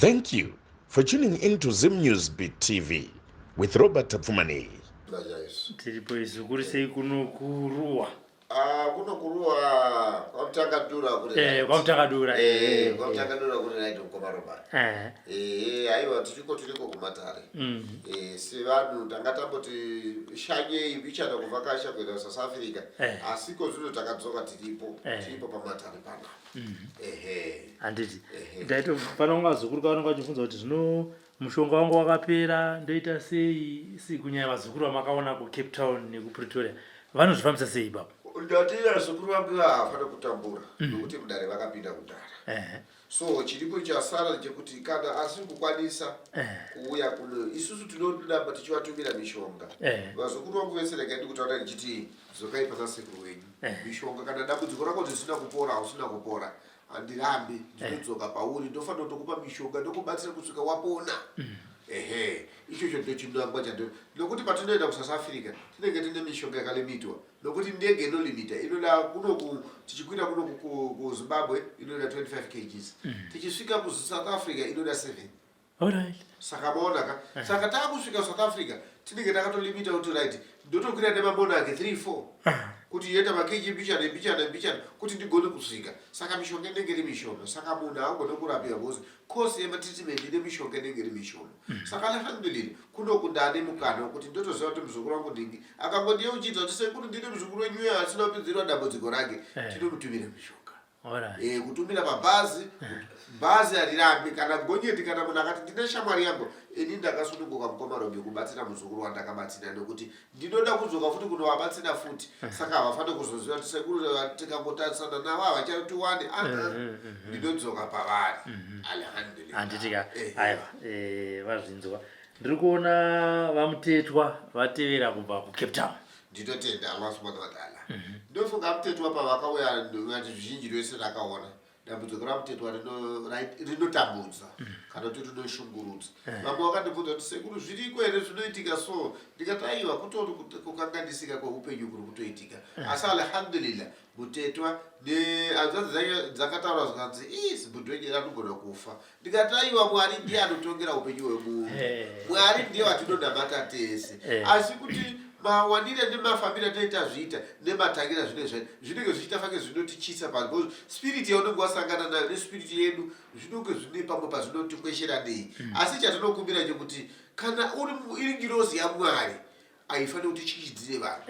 Thank you for tuning in to Zim News Beat TV with Robert Tapfumaneyi. Tiripo isu kuri sei kuno kuruwa? Ah, kuno kuruwa kwaMutangadura kuri Eh, kwaMutangadura. Eh, eh, kwaMutangadura kuri right mukoma Robert. Eh. Eh, aiwa tiriko tiriko kumatare. Eh, sevanhu tanga tamboti shanyei mbichana kuvhakasha kuenda kuSouth Africa. Asi ko zvino takadzoka tiripo, tiripo pamatare panapa. Ehe. Handiti. Ndaito pano kunga vazukuru kavanenge vachibvunza kuti zvino mushonga wangu wakapera ndoita sei si kunyanya vazukuru vamakaona kuCape Town nekuPretoria vanozvifambisa sei ipapo? Ndati vazukuru vangu havafaniri kutambura nokuti mudare vakapinda kudhara. So chiripo chasara ndechekuti kana asiri kukwanisa kuuya kuno isusu tinoramba tichivatumira mishonga. Vazukuru vangu vese regai ndikutaura ndichiti dzokai pana sekuru wenyu. Mishonga kana dambudziko rako risina kupora hausina kupora handirambi ndinodzoka pauri ndofanira kutokupa mishonga ndokubatsira kusvika wapona. Ehe, ichocho ndochinangwa chando nokuti patinoenda kuSouth Africa tinenge tine mishonga yakalimitwa nokuti ndege inolimita inoda kunoku tichikwira kunoku kuZimbabwe inoda 25 kgs tichisvika kuSouth Africa inoda 7. Saka maona ka saka taakusvika South Africa tinenge takatolimita kuti right ndotokwira nemamonaki 3 4 kuti yoita makg mbichana mbichana mbichana kuti ndigone kusvika. Saka mishonga inenge iri mishoma saka munhu haagone kurapiwa because course yematreatment ine mishonga inenge iri mishoma. Saka alhamdulillah kunoku ndane mukana wekuti ndotoziva kuti muzukuru wangu ndingi akangondiyeuchidza kuti sekuru ndine muzukuru wenyu uyo asina kupinzirwa dambudziko rake tinomutumira mishonga. Kutumira pabhazi bhazi harirambi kana gonyeti kana munhu akati ndine shamwari yangu ini ndakasununguka mukoma Robi kubatsira muzukuru wandakabatsira nekuti ndinoda kudzoka futi kunovabatsira futi. Saka havafaniri kuzoziva kuti sekuru tikangotarisana navo havachatiwani ndinodzoka pavari. Alhamdulillah. Handiti ka? Aiwa, vazvinzwa. Ndiri kuona vaMutetwa vatevera kubva kuCape Town. Ndinotenda Allah subhanahu wa ta'ala. Ndofunga Mutetwa pavakauya ndingati zvizhinji rwese rakaona dambudziko raMutetwa rinotambudza kana kuti rinoshungurudza. Vamwe vakandibvunza kuti sekuru zviriko here zvinoitika so ndikati aiwa kutori kukanganisika kweupenyu kuri kutoitika. Asi alhamdulillah Mutetwa nehanzvadzi dzake dzakataura zvikanzi ii zibhudhu anogona kufa. Ndikati aiwa Mwari ndiye anotongera upenyu hwemunhu. Mwari ndiye watinonamata tese. Asi kuti mawanire nemafambiro atinenge tazviita nematangira zvinenge zvaita zvinenge zvichiita fange zvinotityisa pano because spirit yaunenge wasangana nayo nespirit yedu zvinenge zvine pamwe pazvinotikweshera nei. Asi chatinokumbira chekuti kana uri iri ngirozi yaMwari haifaniri kuti ityichidzire vanhu.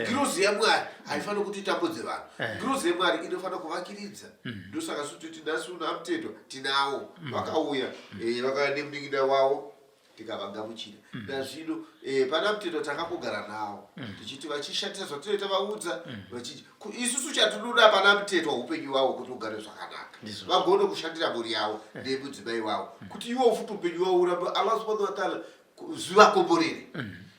Ngirozi yaMwari haifaniri kuti itambudze vanhu. Ngirozi yaMwari inofanira kuvakiridza. Ndosaka su toti nhasi uno aMutetwa tinawo. Vakauya vakauya nemunin'ina wavo tikavagamuchira. Nazvino pana Mutetwa takambogara navo tichiti vachishandisa zvatinoita vaudza vachiti isusu chatinoda pana Mutetwa upenyu hwavo kuti ugare zvakanaka. Vagone kushandira mhuri yavo nemudzimai wavo kuti iwo futi upenyu hwavo urambe Allah subhanahu wa ta'ala zvivakomborere.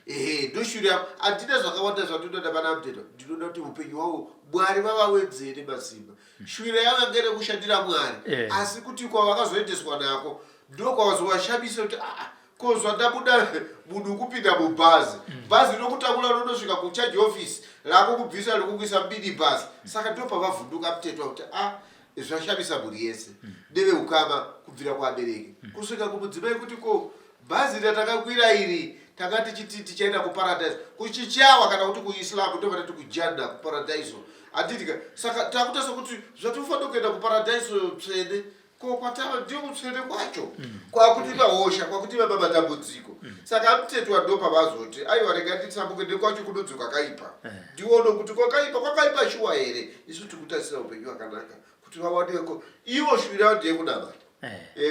Ehe, ndoshuviro yangu. Handina zvakawanda zvandinoda pana Mutetwa, ndinoda kuti upenyu hwavo Mwari vavawedzere masimba. Shuviro yavo yanga iri yekushandira Mwari, asi kuti kwavakazoendeswa nako ndokwazovashamisa kuti aa ko zvandabuda munhu kupinda mubhazi, bhazi rinokutakura rondosvika kucharge office rako kubvisa rikukuisa mini bhazi. Saka ndopavavhunduka Mutetwa kuti a zvashamisa mhuri yese neveukama kubvira kuvabereki kusvika kumudzimai kuti ko bhazi ratakakwira iri tanga tichiti tichaenda kuparadise kuchichawa kana kuti kuIslam ndobva tati kujanna kuparadaiso handiti ka. Saka takuita sekuti zvatofanira kuenda kuparadaiso tsvene ko kwatava ndiyo kutsvene kwacho kwakutipa hosha kwakutipa matambudziko. Saka Mutetwa ndopavazoti aiwa rega nditsambuke ndekwacho kunonzi kwakaipa ndione kuti kwakaipa kwakaipa shuwa here. Isu tikutarisira upenyu hwakanaka kuti vawaneko ivo shuviro yavo ndeyekunamata.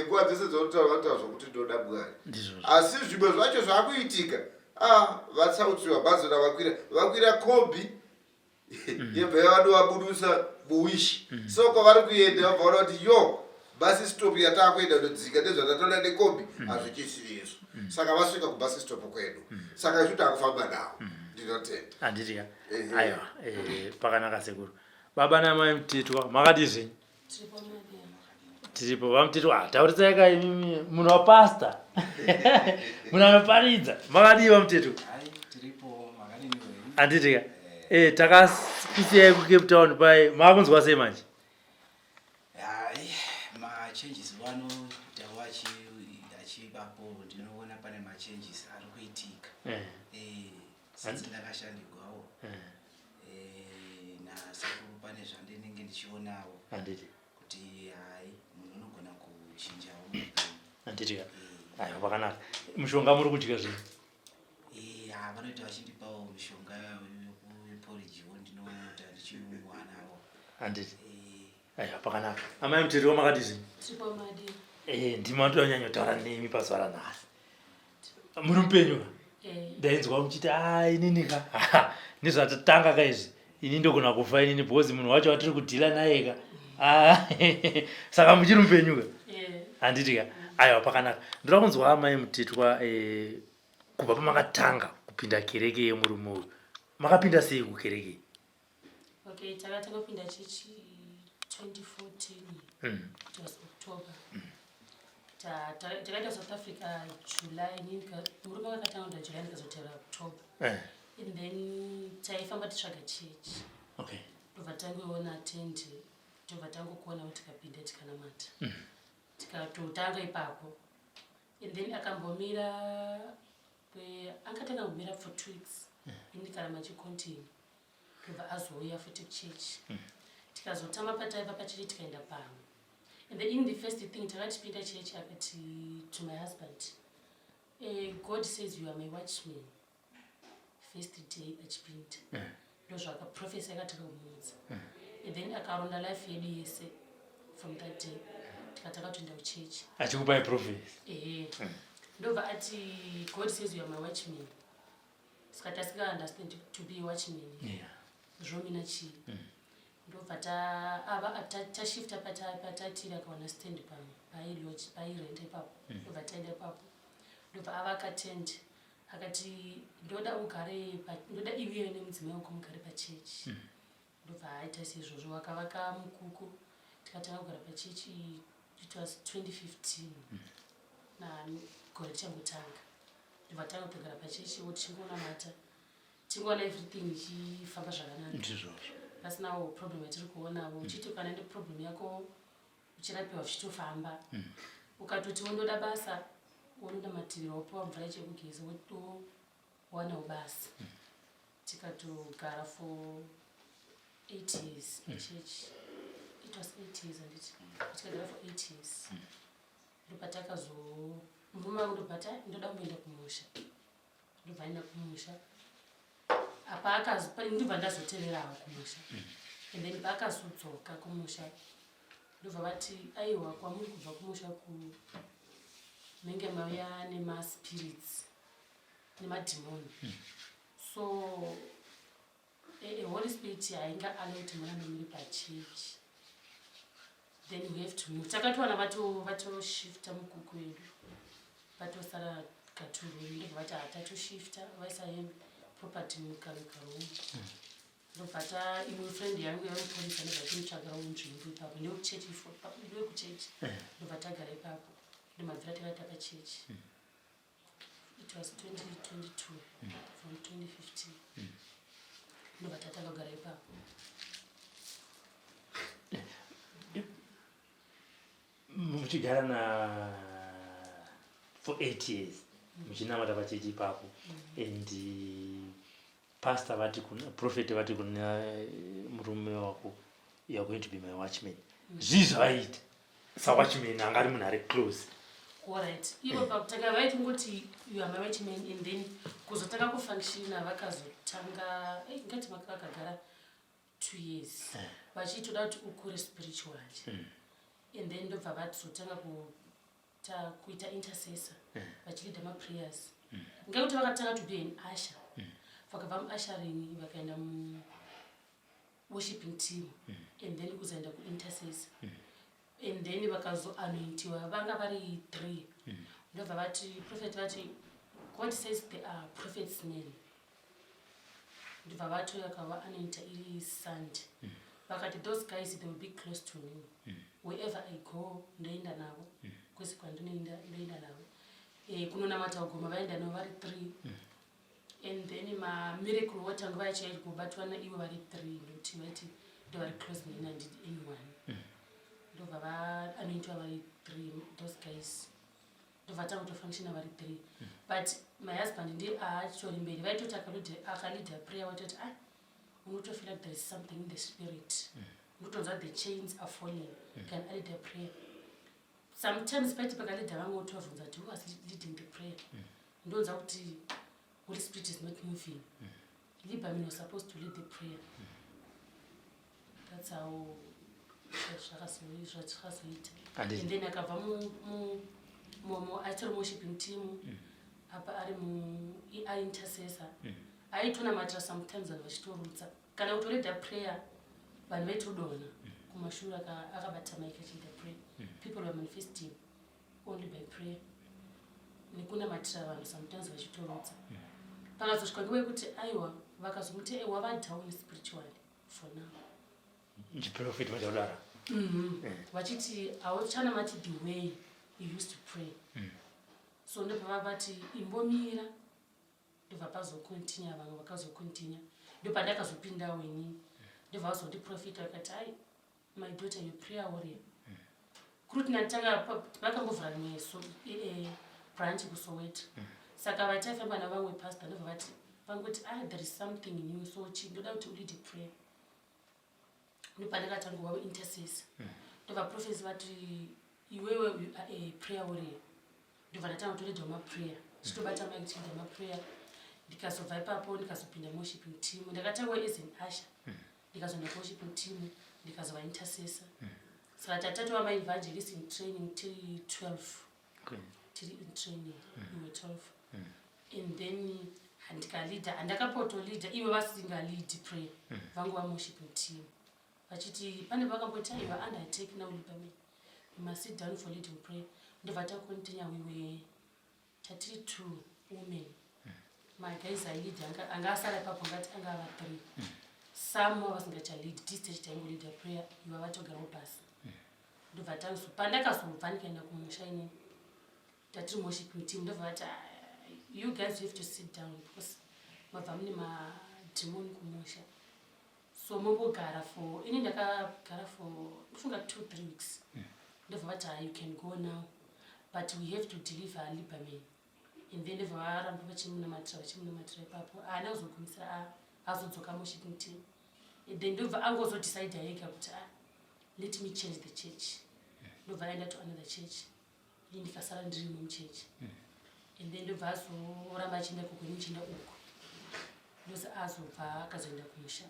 Nguva dzese dzavanotaura vanotaura zvokuti ndoda Mwari. Asi zvimwe zvacho zvakuitika vatsautsiwa bhazi ravakwira vakwira kombi yebva yavanovabudusa muwishi. So kwavari kuenda vabva vaona kuti yo bus stop yataakuenda kunodzika nezvatatoona nekombi hazvichisiri izvo. Saka vasvika kubus stop kwedu. Saka isu takufamba navo. Ndinotenda. Handiti ka? Aiwa, pakanaka sekuru. Baba namai Mutetwa makadii zvenyu? Tiripo vaMutetwa. Taurisai ka imimi munhu wapastor. Munhu anoparidza. Makadii vaMutetwa? Tiripo, makadini wenyu? Handiti ka? Takakusiyai kuCape Town pai makunzwa sei manje? Hai, machanges vanoitawo machanges ari kuitika. Eh. Since ndakashandigwawo nasekuru, pane zvandinenge ndichionawo kuti hai, munhu unogona kuchinjawo muupenyu. Handiti ka? Aiwa, pakanaka. Mushonga muri kudya zvino? Ha, vanoita vachindipawo mishonga yeporridgewo, ndinoita ndichiwanawo. Handiti? Aiwa, pakanaka. Amai Mutetwa, makati zvino? Tiripo, madi. Ndima ndonyanyotaura nemi pazuva ranhasi. Muri mupenyu ka? Eh. Ndainzwa muchiti a, inini ka, nezvatatanga ka izvi, ini ndogona kufa inini, because munhu wacho watiri kudhila naye ka. Ah, saka muchiri mupenyu ka? Eh. Handiti ka? Aiwa, pakanaka. Ndoda kunzwa, amai Mutetwa, kubva pamakatanga kupinda kereke yemurume uyu, makapinda sei kukereke iyi? Okay, takatanga kupinda chechi 2014. It was October. Takaita South Africa July. Murume wakatanga kuenda July, ndikazotevera October. And then taifamba titsvaga chechi. Ndobva tangoona tende, tobva tangokuona kuti tikapinda, tikanamata, tikatotanga ipapo. And then akambomira, angatanga kumbomira for 2 weeks, ini ndikaramba ndichicontinue. Ndobva azouya futi kuchechi, tikazotama pataiva pachechi, tikaenda pamwe. And then in the first thing takatipinda chechi, akati to my husband, "God says you are my watchman." First day achipinda, ndozvakaprofesa akatanga kumuudza. And then akaronda life yedu yese from that day, tikatanga kutoenda kuchechi. Achikupai prophecy? Ehe, ndobva ati, "God says you are my watchman." Saka tasinga understand to be a watchman zvomina chii. Ndobva tashifta patatiri, akawana stand pamwe pailodge, pairenta ipapo. Ndobva taenda ipapo, ndobva avaka tent, akati, "Ndoda ugare ndoda iwewe nemudzimai wako mugare pachechi." Ndobva aita seizvozvo, vakavaka mukuku, tikatanga kugara pachechi. It was 2015, na gore tichangotanga, ndobva tanga kutogara pachechi, tichingonamata, tingoona everything ichifamba zvakanaka. Pasinawo problem yatiri kuonawo. Uchiti kana neproblem yako, uchirapiwa, zvichitofamba. Ukatoti wondoda basa, wononamatirira, wopiwa mvura yechekugeza, wowanawo basa. Tikatogara for 8 years pachurch. It was 8 years, handiti? Tikagara for 8 years. Ndopatakazo murume wangu ndobva ta, "Ndoda kumboenda kumusha." Ndobva aenda kumusha. Apa ndobva ndazoteverawo kumusha. And then paakazodzoka kumusha, ndobva vati, "Aiwa, kwamuri kubva kumusha ku menge mauya nemaspirits nemadhimoni, so a Holy Spirit hainga allow kuti murambe muri pachechi. Then we have to move." Takatowana vatoshifta mukuku wedu, patosara katurumi. Ndobva vati, "Hatatoshifta." Vaisa property mukaroom. Ndobva ta imwe friend yangu yamupurisa, ndobva timutsvagirawo nzvimbo ipapo, ndekuchechi, ndewekuchechi. Ndobva tagara ipapo, ndomabvira takaita pachechi. It was 2022, from 2015, ndobva tatanga kugara ipapo. Muchigara na for 8 years, muchinamata pachechi ipapo, and pastor vati kuna, prophet vati kuna murume wako, "You are going to be my watchman." Zvii zvavaita sawatchman anga ari munhu ari close? Alright, ivo pakutanga vaitingoti, "You are my watchman." And then kuzotanga kufunctiona, vakazotanga, ngati vakagara 2 years vachitoda kuti ukure spiritually. And then ndobva vazotanga kuita intercessor, vachileada maprayers. Ngekuti vakatanga to be an usher, vakabva muushering vakaenda muworshiping team, and then kuzoenda kuintercessor, and then vakazoanointiwa, vanga vari three. Ndobva vati, prophet vati, "God says they are prophets men." Ndobva vatouya kavaanointa iri Sunday. Vakati, "Those guys, they will be close to me. Wherever I go, ndoenda navo. Kwese kwandinoenda, ndoenda navo." Kunonamata kugoma vaenda navo vari three. And then mamiracle water nguva yacho yaikubatwa naivo vari three, ndokuti vaiti ndo vari close neni, handidi anyone. Ndobva vaanointwa vari three, those guys. Ndobva tanga kutofunctiona vari three, but my husband ndiye aachitori mberi. Vaitoti akaleada prayer, vaitoti, ah, unotofeel like there is something in the spirit, unotonzwa the chains are falling kana aleada prayer. Sometimes paiti pakaleada vamwe, utovabvunza kuti, "Who was leading the prayer?" Ndonzwa kuti Holy Spirit is not moving. Liberman was supposed to lead the prayer. That's how zvakazoita. And then akabva achitori worshiping team apa, ari aintercessor, aitonamatira. Sometimes vanhu vachitorutsa kana kutoleada prayer, vanhu vaitodonha kumashure. Akabata mic achiita prayer, people were manifesting only by prayer nekunamatira vanhu, sometimes vachitorutsa. Pakazosvika nguva yekuti aiwa, vakazomuti wava down spiritually for now. Chiprofeti vachakudaro? Vachiti hauchanamati the way you used to pray. So ndobva vati imbomira, ndobva pazocontinue, vamwe vakazocontinue, ndopandakazopindawo inini. Ndobva vazondiprofita vakati, "Ai, my daughter, you prayer warrior." Kuri kuti ndatanga, vakambovhura rimwe branch kuSoweto, saka vataifamba navamwe pastor, ndobva vati vangoti, "Ah, there is something new, so chi ndoda kuti ulead prayer." Ndopandakatanga kuva intercessor. Ndobva prophet vati, "Iwewe, you are a prayer warrior." Ndobva ndatanga kutoleadawo maprayer, chitobata mic chileada maprayer. Ndikazobva ipapo ndikazopinda worshiping team. Ndakatangwa as an usher, ndikazoenda kuworshiping team, ndikazova intercessor. Saka tatatova maevangelist in training tiri 12. Tiri in training, we were 12. And then handikaleada, handakapotoleada ivo vasingalead prayer, vangu vaworshiping team vachiti pane vakamboti, "Aiwa, under attack now, Liberman, you must sit down for leading prayer." Ndobva tacontinue. We were tatiri two women. Maguys ailead anga asara ipapo ngati anga ava three. Some vasingachalead, tisi tichitaingoleada prayer, iva vatogarawo pasi. Ndobva tazo pandakazobva ndikaenda kumusha inini, tatiri worshiping team, ndobva vati, "Ah, you guys, you have to sit down because mabva mune madhimoni kumusha, so mombogara for." Ini ndakagara for ndofunga 2, 3 weeks. Ndobva vati, "Ah, you can go now, but we have to deliver Liberman." And then ndobva varamba vachimunamatira, vachimunamatira ipapo. Haana kuzogumisira azodzoka muworshiping team. And then ndobva angozodecida ega kuti, "Ah, let me change the church." Ndobva aenda to another church, ini ndikasara ndirimo muchechi. And then ndobva azoramba achienda ikoko, ini ndichienda uko. Ndozi azobva akazoenda kumusha,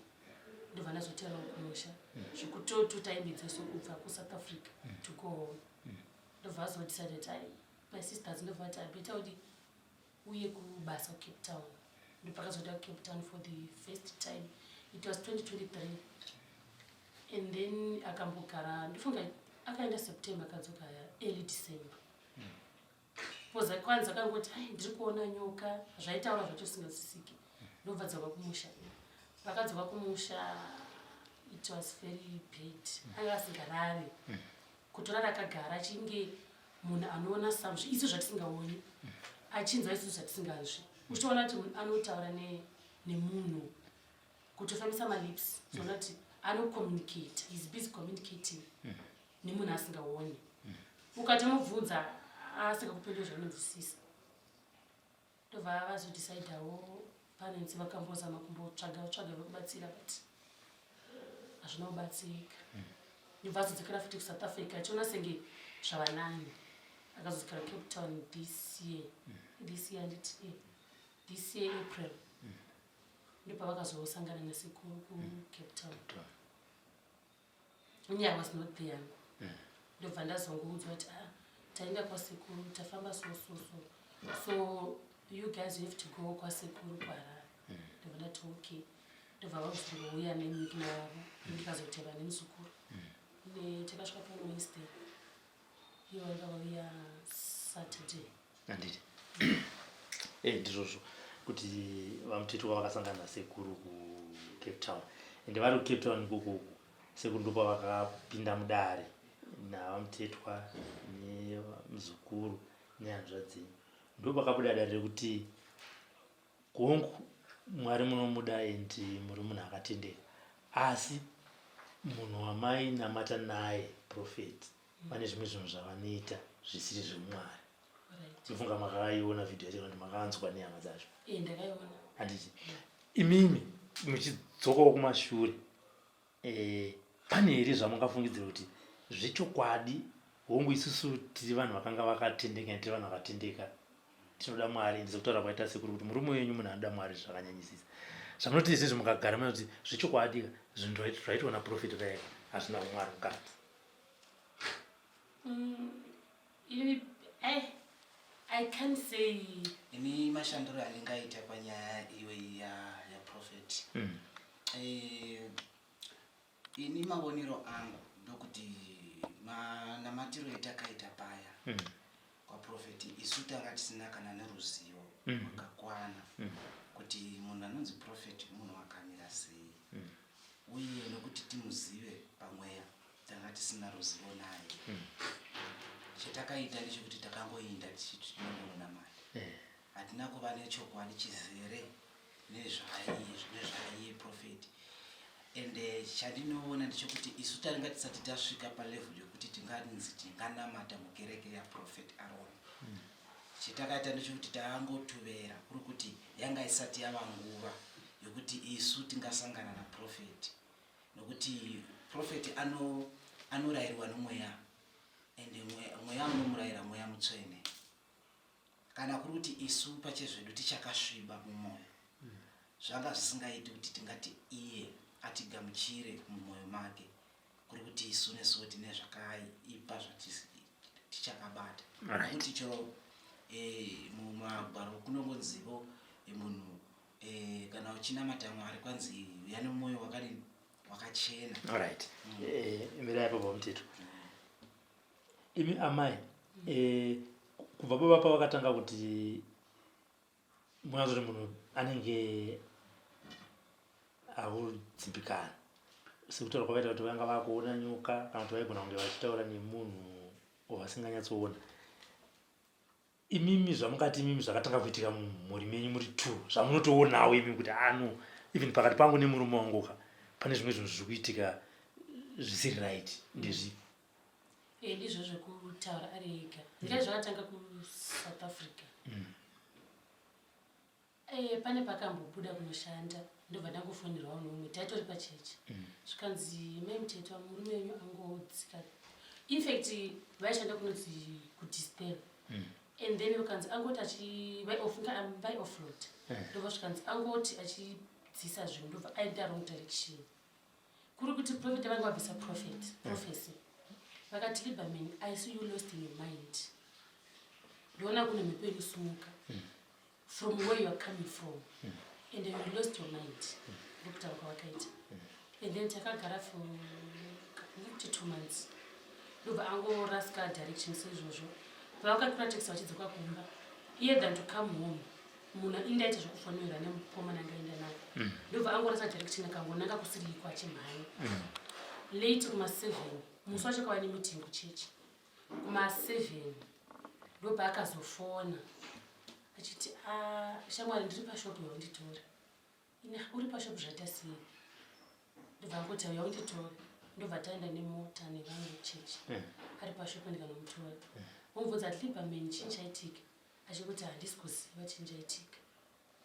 ndobva ndazoteerawo kumusha, zvekutotuta hembe dzeso kubva kuSouth Africa to go home. Ndobva azodecide kuti, ai, my sisters, ndobva vati better kuti uye kubasa kuCape Town. Ndopakazoenda kuCape Town for the first time. It was 2023. And then akambogara, ndifunga akaenda September, akadzoka early December. Poza kwanza akangoti, "Ai, ndiri kuona nyoka." Zvaitaura zvacho zvisingazwisisiki. Ndobva dzoka kumusha. Vakadzoka kumusha, it was very bad. Anga asingarari, kutorara akagara, achinge munhu anoona some isu zvatisingaoni, achinzwa isusu zvatisinganzwi. Uchitoona kuti munhu anotaura nemunhu, kutofambisa malips, zoona kuti anocommunicate, is busy communicating nemunhu asingaoni. Ukatomubvunza asingakupinduri zvaunonzwisisa. Ndobva vazodecidawo panenzi vakambozama kumbotsvaga tsvaga vekubatsira, but hazvina kubatsirika. Ndobva azodzokera futi kuSouth Africa, achiona senge zvava nani. Akazodzokera Cape Town this year, this year handiti? This year April, ndopavakazosangana nasekuru kuCape Town. Ini I was not there yangu. Ndobva ndazongoudzwa kuti, "Ah, taenda kwasekuru, tafamba so so so, so you guys, you have to go kwasekuru kuHarare." Ndobva ndati okay. Ndobva vazongouya nemunin'ina wavo, ndikazoteva nemuzukuru. Takasvika pano Wednesday, ivo vanga vauya Saturday. Handiti? Ndizvozvo kuti vaMutetwa vakasangana nasekuru kuCape Town, ende vari kuCape Town ikokoku, sekuru ndopavakapinda mudare navaMutetwa nemuzukuru nehanzvadzi. Ndopakabuda dare rekuti hongu, Mwari munomuda and muri munhu akatendeka, asi munhu wamainamata naye, prophet, pane zvimwe zvinhu zvavanoita zvisiri zvemwari. Ndofunga makaiona video yacho kana kuti makanzwa nehama dzacho. Eh, ndakaiona. Handiti imimi muchidzokawo kumashure eh, pane here zvamungafungidzira kuti zvechokwadi hongu isusu tiri vanhu vakanga vakatendeka tiri vanhu vakatendeka tinoda Mwari ende sekutaura kwaita sekuru kuti murume wenyu munhu anoda Mwari zvakanyanyisisa zvamunoti izvizvi mukagara munoti zvechokwadi zvinhu zvaitwa naprofet vaya hazvina umwari mukati. Eh, I can't say. Ini mashandiro andingaita panyaya iyoyi yaprofet Eh, ini mavonero angu ndokuti manamatiro etakaita paya kwaprofeti isu tanga tisina kana neruzivo rwakakwana kuti munhu anonzi profeti munhu akamira sei uye nokuti timuzive pamweya tanga tisina ruzivo naye. Chatakaita ndechekuti takangoinda tichiti tinongonamata. Hatina kuva nechokwadi chizere nezvaiye profeti. And chandinoona ndechekuti isu tanga tisati tasvika palevel yekuti tinganzi tinganamata mukereke yaprofet Aaron. Chatakaita ndechekuti tangotuvera kuri kuti yanga isati yava nguva yokuti isu tingasangana naprofeti. Nokuti profeti anorayirwa nomweya ende mweya unomurayira mweya mutsvene. Kana kuri kuti isu pachezvedu tichakasviba mumwoyo, zvanga zvisingaiti kuti tingati iye atigamuchire mumwoyo make, kuri kuti isu nesuwo tine zvakaipa zvatichakabata. Nokuti chero mumagwaro kunongonzivo munhu kana uchinamata Mwari kwanzi uya nemwoyo wakadini wakachena. Alright. Mirai apo paMuteto. Imi amai, kubva baba pavakatanga kuti munazoti munhu anenge akudzimbikana sekutaura kwavaita kuti vanga vakuona nyoka kana kuti vaigona kunge vachitaura nemunhu wavasinganyatsoona, imimi zvamungati imimi zvakatanga kuitika mumhuri menyu muri two zvamunotoonawo imimi kuti ano ah, even pakati pangu nemurume wangu ka pane zvimwe zvinhu zviri kuitika zvisiri right ndezvipi? Eh, ndizvo zvekutaura ari ega ndikati zvakatanga kuSouth Africa. Eh, pane pakambobuda kunoshanda ndobva ndangofonerwawo neumwe taitori pachechi zvikanzi mai Mutetwa murume wenyu angodzika. Infact vaishanda kunonzi kudispel and then vakanzi angoti achi vaioffload ndobva zvikanzi angoti achidzisa zvinhu ndobva aenda wrong direction. Kuri kuti prophet vanga vabvisa prophet prophecy vakati Liberman, I see you lost in your mind, ndoona kune mhepo inosumuka from where you are coming from and you lost your mind. Ndokutaura kwavakaita and then takagara for kuti 2 months ndobva angorasika direction seizvozvo. Pavakatora taxi vachidzoka kumba, iye than to come home munhu indaita zvekufonera nemukomana angaenda naye ndobva angorasa direction akangonanga kusiriko achimhanya late kuma7 musi wacho kava nemeeting kuchechi kuma7 ndobva akazofona achiti, "Ah, shamwari, ndiri pashopu, yaunditora ine uri pashopu zvaita sei?" Ndobva angoti, "Yaunditora." Ndobva taenda nemota nevanhu vechechi ari pashopu ndikanomutora omubvunza ati, "Liberman, chii chaitika?" Achikuti, "Handisi kuziva chii chaitika."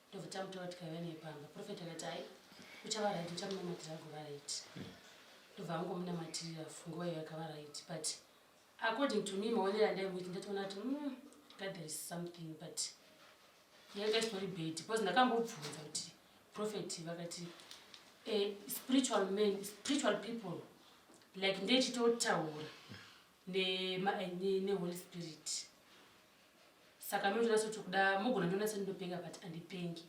Ndobva tamutora tikauya naye pamba. Prophet akati, "Ai, uchava right, uchamunamatira agova right." Ndobva angomunamatirira nguva iyo akava right. But according to me, maonero andaimuiti ndatoona kuti God, there is something, but yanga isitori bad because ndakambobvunza kuti prophet vakati spiritual men, spiritual people, like ndechitotaura neHoly Spirit saka minotoona sekuti kuda mugona ndoona sendinopenga but handipengi.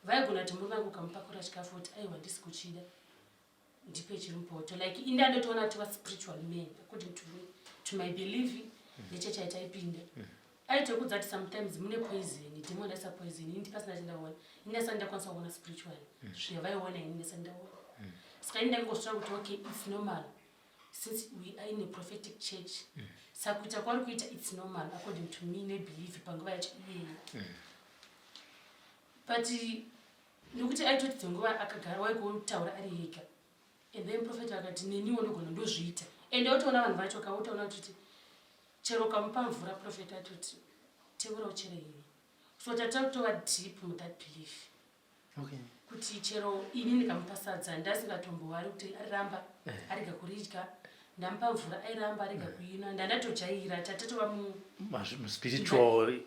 Vaigona kuti murume wangu ukamupakura chikafu kuti, "Aiwa, handisi kuchida, ndipe chiri mupoto." Like indi andotoona kuti vaspiritual men according to me, to my belief nechechi aitaipinda aitokudza kuti sometimes mune poison, demon raisa poison indi pasina chindaona. Ini ndasati ndakwanisa kuona spiritually zvavaiona, ini ndasati ndaona. Saka ini ndangosvira kuti okay, it's normal since we are in a prophetic church, saka kuita kwari kuita it's normal according to me nebelief panguva yacho iyeyo. But nekuti aitoti dzenguva akagara waikotaura ari ega and then prophet akati, "Neniwo ndogona ndozviita." Ende wotoona vanhu vacho kawotoona kuti chero ukamupa mvura prophet atoti Teura uchere ini. So tatatova deep muthat belief. Kuti chero ini ndikamupa sadza ndasingatombowari kuti ariramba eh. arega kuridya ndamupa mvura airamba arega eh. kuinwa ndandatojaira tatatova muspiritual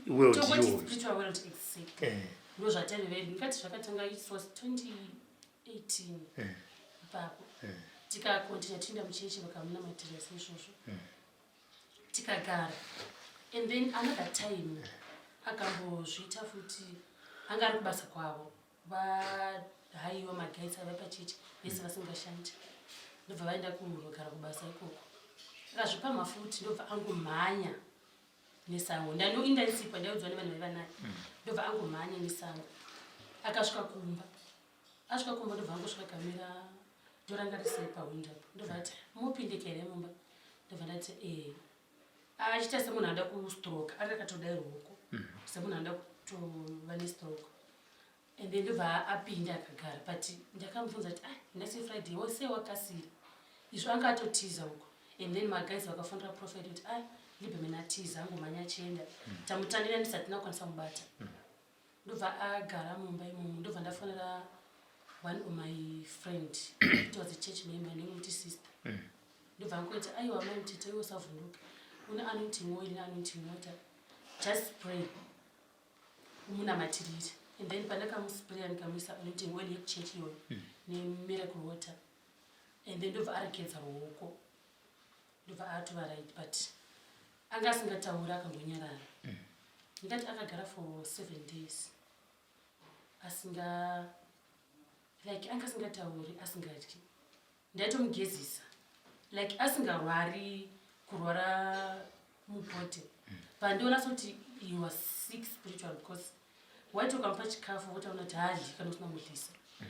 world spiritual world exactly eh. ndo zvataive veri ndikati zvakatanga it was 2018 ipapo tikakontinya tiinda muchechi vakamunamatira seizvozvo tikagara and then another time akambozviita futi anga ari kubasa kwavo vahaiwa magaits aiva pachechi vese vasingashandi ndobva vaenda kunogara kubasa ikoko akazvipamha futi ndobva angomhanya nesango ndanoindanisipa ndaiudzwa nevanhu vaiva naye mm. ndobva angomhanya nesango akasvika kumba asvika kumba ndobva angosvika kamira ndorangarisei pahwindo apo ndobva ati mopindika here mumba ndobva ndati ee achiita semunhu anoda kustroke anga akatodai ruoko mm. semunhu anoda kutova nestroke and then ndobva apinda akagara but ndakamubvunza kuti ah nhasi friday wose wakasira izvo anga atotiza uko and then maguys vakafonera prophet kuti ah liberman atiza angomhanya achienda mm. tamutandira ndisati nakwanisa kubata mm. Ndobva agara mumba imomo ndobva ndafonera one of my friend it was a church member ndingomuti sister mm. ndobva angoiti aiwa mai mutete iwe usavhunduka une anointing oil neanointing water just pray umunamatirire and then pandakamuspraya ndikamuisa anointing oil yekuchechi iyoyo mm. nemiracle water and then ndobva aregedza ruoko ndobva atova right but anga asingatauri akangonyarara mm. ndingati akagara for seven days asinga like anga asingatauri asingadyi ndaitomugezisa like asingarwari kurwara mubody mm. but ndiona sekuti he was sick spiritual because waiti ukamupa chikafu wotaona kuti haadyi kana usina mudlisa mm.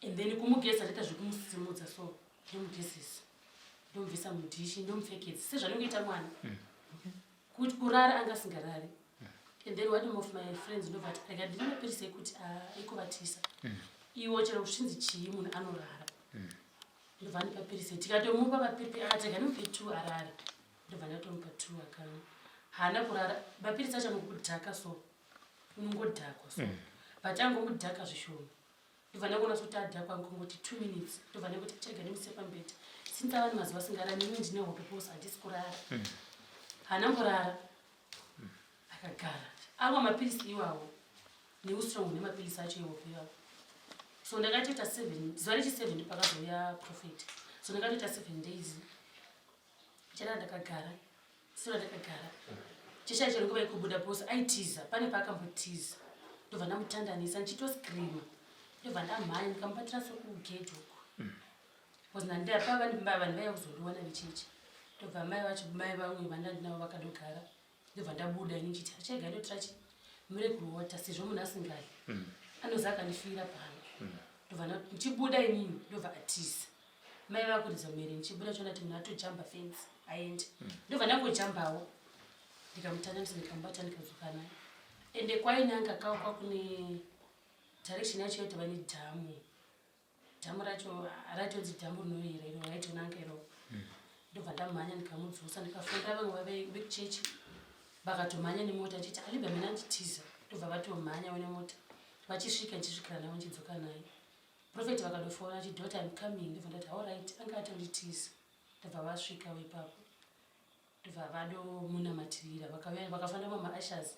And then kumugeza ndaita zvekumusimudza so ndomugezesa ndomubvisa mudhishi ndomupfekedza sezvanongoita mwana mm. kuti kurara anga asingarari mm. and then one of my friends ndobva ati rega ndine mapirisi ekuti ah, ekuvatisa mm. iwo chero kuchinzi chii munhu anorara ndobva andipa pirisi tikatomupa mapiripi akati rega ndimupe two arare ndobva ndatomupa two akamwa haana kurara mapirisi acho anokudhaka so unongodhakwa so but angomudhaka zvishoma Ndobva ndangoona sekuti adhakwa kungoti two minutes ndobva ndangoti chirega ndimuse pambedha since ava nemazuva asingarari nini ndine hope because handisi kurara hmm. haana kurara hmm. akagara amwa mapilisi iwawo neustrong nemapilisi acho ehope iwawo so ndakatoita seven zuva rechi seven ndopakazouya prophet so ndakatoita seven days charara ndakagara Sura ndakagara. Cheshaya chero nguva yekubuda boss aitiza pane paakambotiza. Ndobva ndamutandanisa ndichitoscreama. Ndobva ndamhanya ndikamubatira sekugate uko. Mm. Because ndandira pa vanhu vanhu vaiya kuzondiona vechechi. Ndobva mai vacho mai vamwe vandandinavo vakadogara. Ndobva ndabuda ini ndichiti achega ndotora chi miracle water sezvo munhu asingadyi. Mm. Anoza akandifira pano. Mm. Ndobva ndichibuda inini ndobva atiza. Mai vakuridza mhere ndichibuda chiona kuti munhu atojamba fence aende mm. ndobva ndangojambawo ndikamutandanisa ndikamubata ndikadzoka naye ende kwainanga kakwa kune direction yacho yaitova nedhamu dhamu racho raitonzi dhamu rinoyera iro raitonanga iro mm. ndobva ndamhanya ndikamudzosa ndikafunda vamwe vekuchechi vakatomhanya nemota achiti alibha mina anditiza ndobva vatomhanya nemota vachisvika ndichisvikira navo ndichidzoka naye Prophet vakadofona achiti daughter I'm coming ndobva ndati alright anga atonditiza ndobva vasvikawo ipapo ndobva vadomunamatirira vakauya vakafanda mama ushers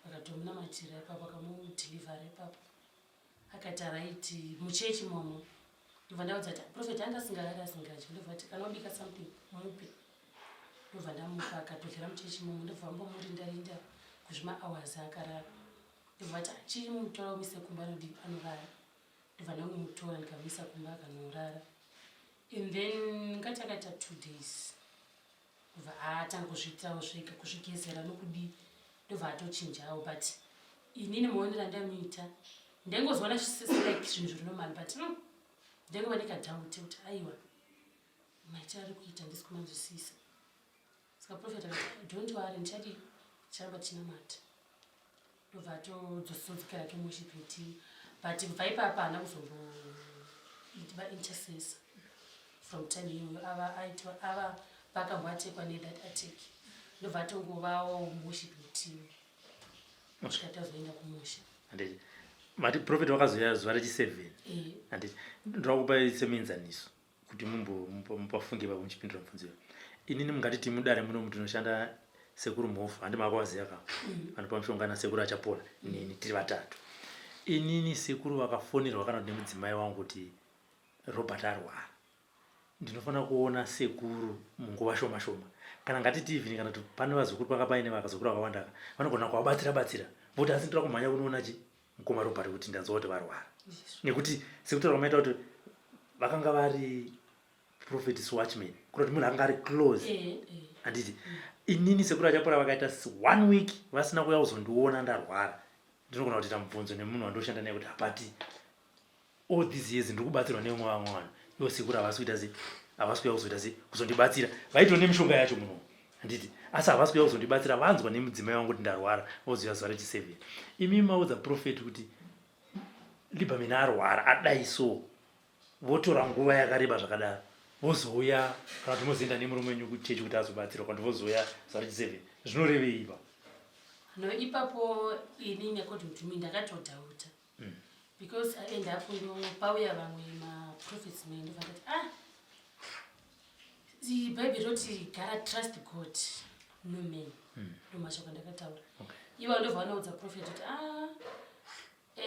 vakatomunamatirira ipapo vakamudhilivhara ipapo akati araiti muchechi momo ndobva ndaudza kuti prophet anga asingarari asingadyi ndobva ati kana wabika something mupe ndobva ndamupa akatodyira muchechi momo ndobva vambomurinda rinda kuzvima hours akarara ndobva vati achimutora umise kumba anodii anorara ndobva ndangomutora ndikamuisa kumba akanorara and then ngati akaita two days ndobva atanga kuzviitirawo zvega kuzvigezera nokudii ndobva atochinjawo but inini maonero andamuita ndaingozoona like zvinhu zviri normal but mm, ndaingova nekadhauti kuti aiwa maitiro ari kuita ndisi kumanzwisisa saka prophet akati don't worry ndichadii ticharamba tichinamata ndobva atodzosedzokera ke worship team but kubva ipapa haana kuzomboba intercessor from time iyoyo ava aitwa ava pakamboatekwa nethat attack. Ndobva atongovawo muworshiping team kusvika tazoenda kumusha. Handiti mati prophet vakazouya zuva rechi7? Eh. Handiti ndoda kupa semuenzaniso kuti mumbopafunge ipapo muchipindura mubvunzo iyo. Inini mungati timudare munomu tinoshanda sekuru Mhofu, handi makavaziva ka? Vanopa mushonga nasekuru Achapola neni tiri vatatu. Inini sekuru vakafonerwa kana kuti nemudzimai wangu kuti Robert arwara, ndinofanira kuona sekuru munguva shoma shoma. Kana ngatiti even kana kuti pane vazukuru, panga paine vakazukuru vakawanda ka, vanogona kuvabatsira batsira voti asi ndoda kumhanya kunoona chi mukoma Robert kuti ndanzwa kuti varwara. Nekuti sekutaura kwamaita kuti vakanga vari prophet's watchman, kuda kuti munhu akanga ari close. Handiti inini sekuru Achapora vakaita one week vasina kuuya kuzondiona ndarwara, ndinogona kutoita mubvunzo nemunhu wandoshanda naye kuti hapati all these years ndiri kubatsirwa nevamwe vamwe vanhu, ivo sekuru havasi kuita sei, havasi kuuya kuzoita sei, kuzondibatsira. Vaitova nemishonga yacho muno, handiti? Asi havasi kuuya kuzondibatsira. Vanzwa nemudzimai wangu kuti ndarwara, voziva zuva rechi7. Imi maudza prophet kuti Liberman arwara adai, so votora nguva yakareba zvakadaro vozouya, kana kuti mozoenda nemurume wenyu kuchechi kuti azobatsirwa, kana kuti vozouya zuva rechi7, zvinorevei ipa? No, ipapo inini, according to me, ndakatodoubta because I end up ndo pauya vamwe maprophets me, ndobva ndati, ah, bhaibheri roti gara trust God, no man. Ndo mashoko andakataura. Ivo ndobva vanoudza prophet kuti, ah,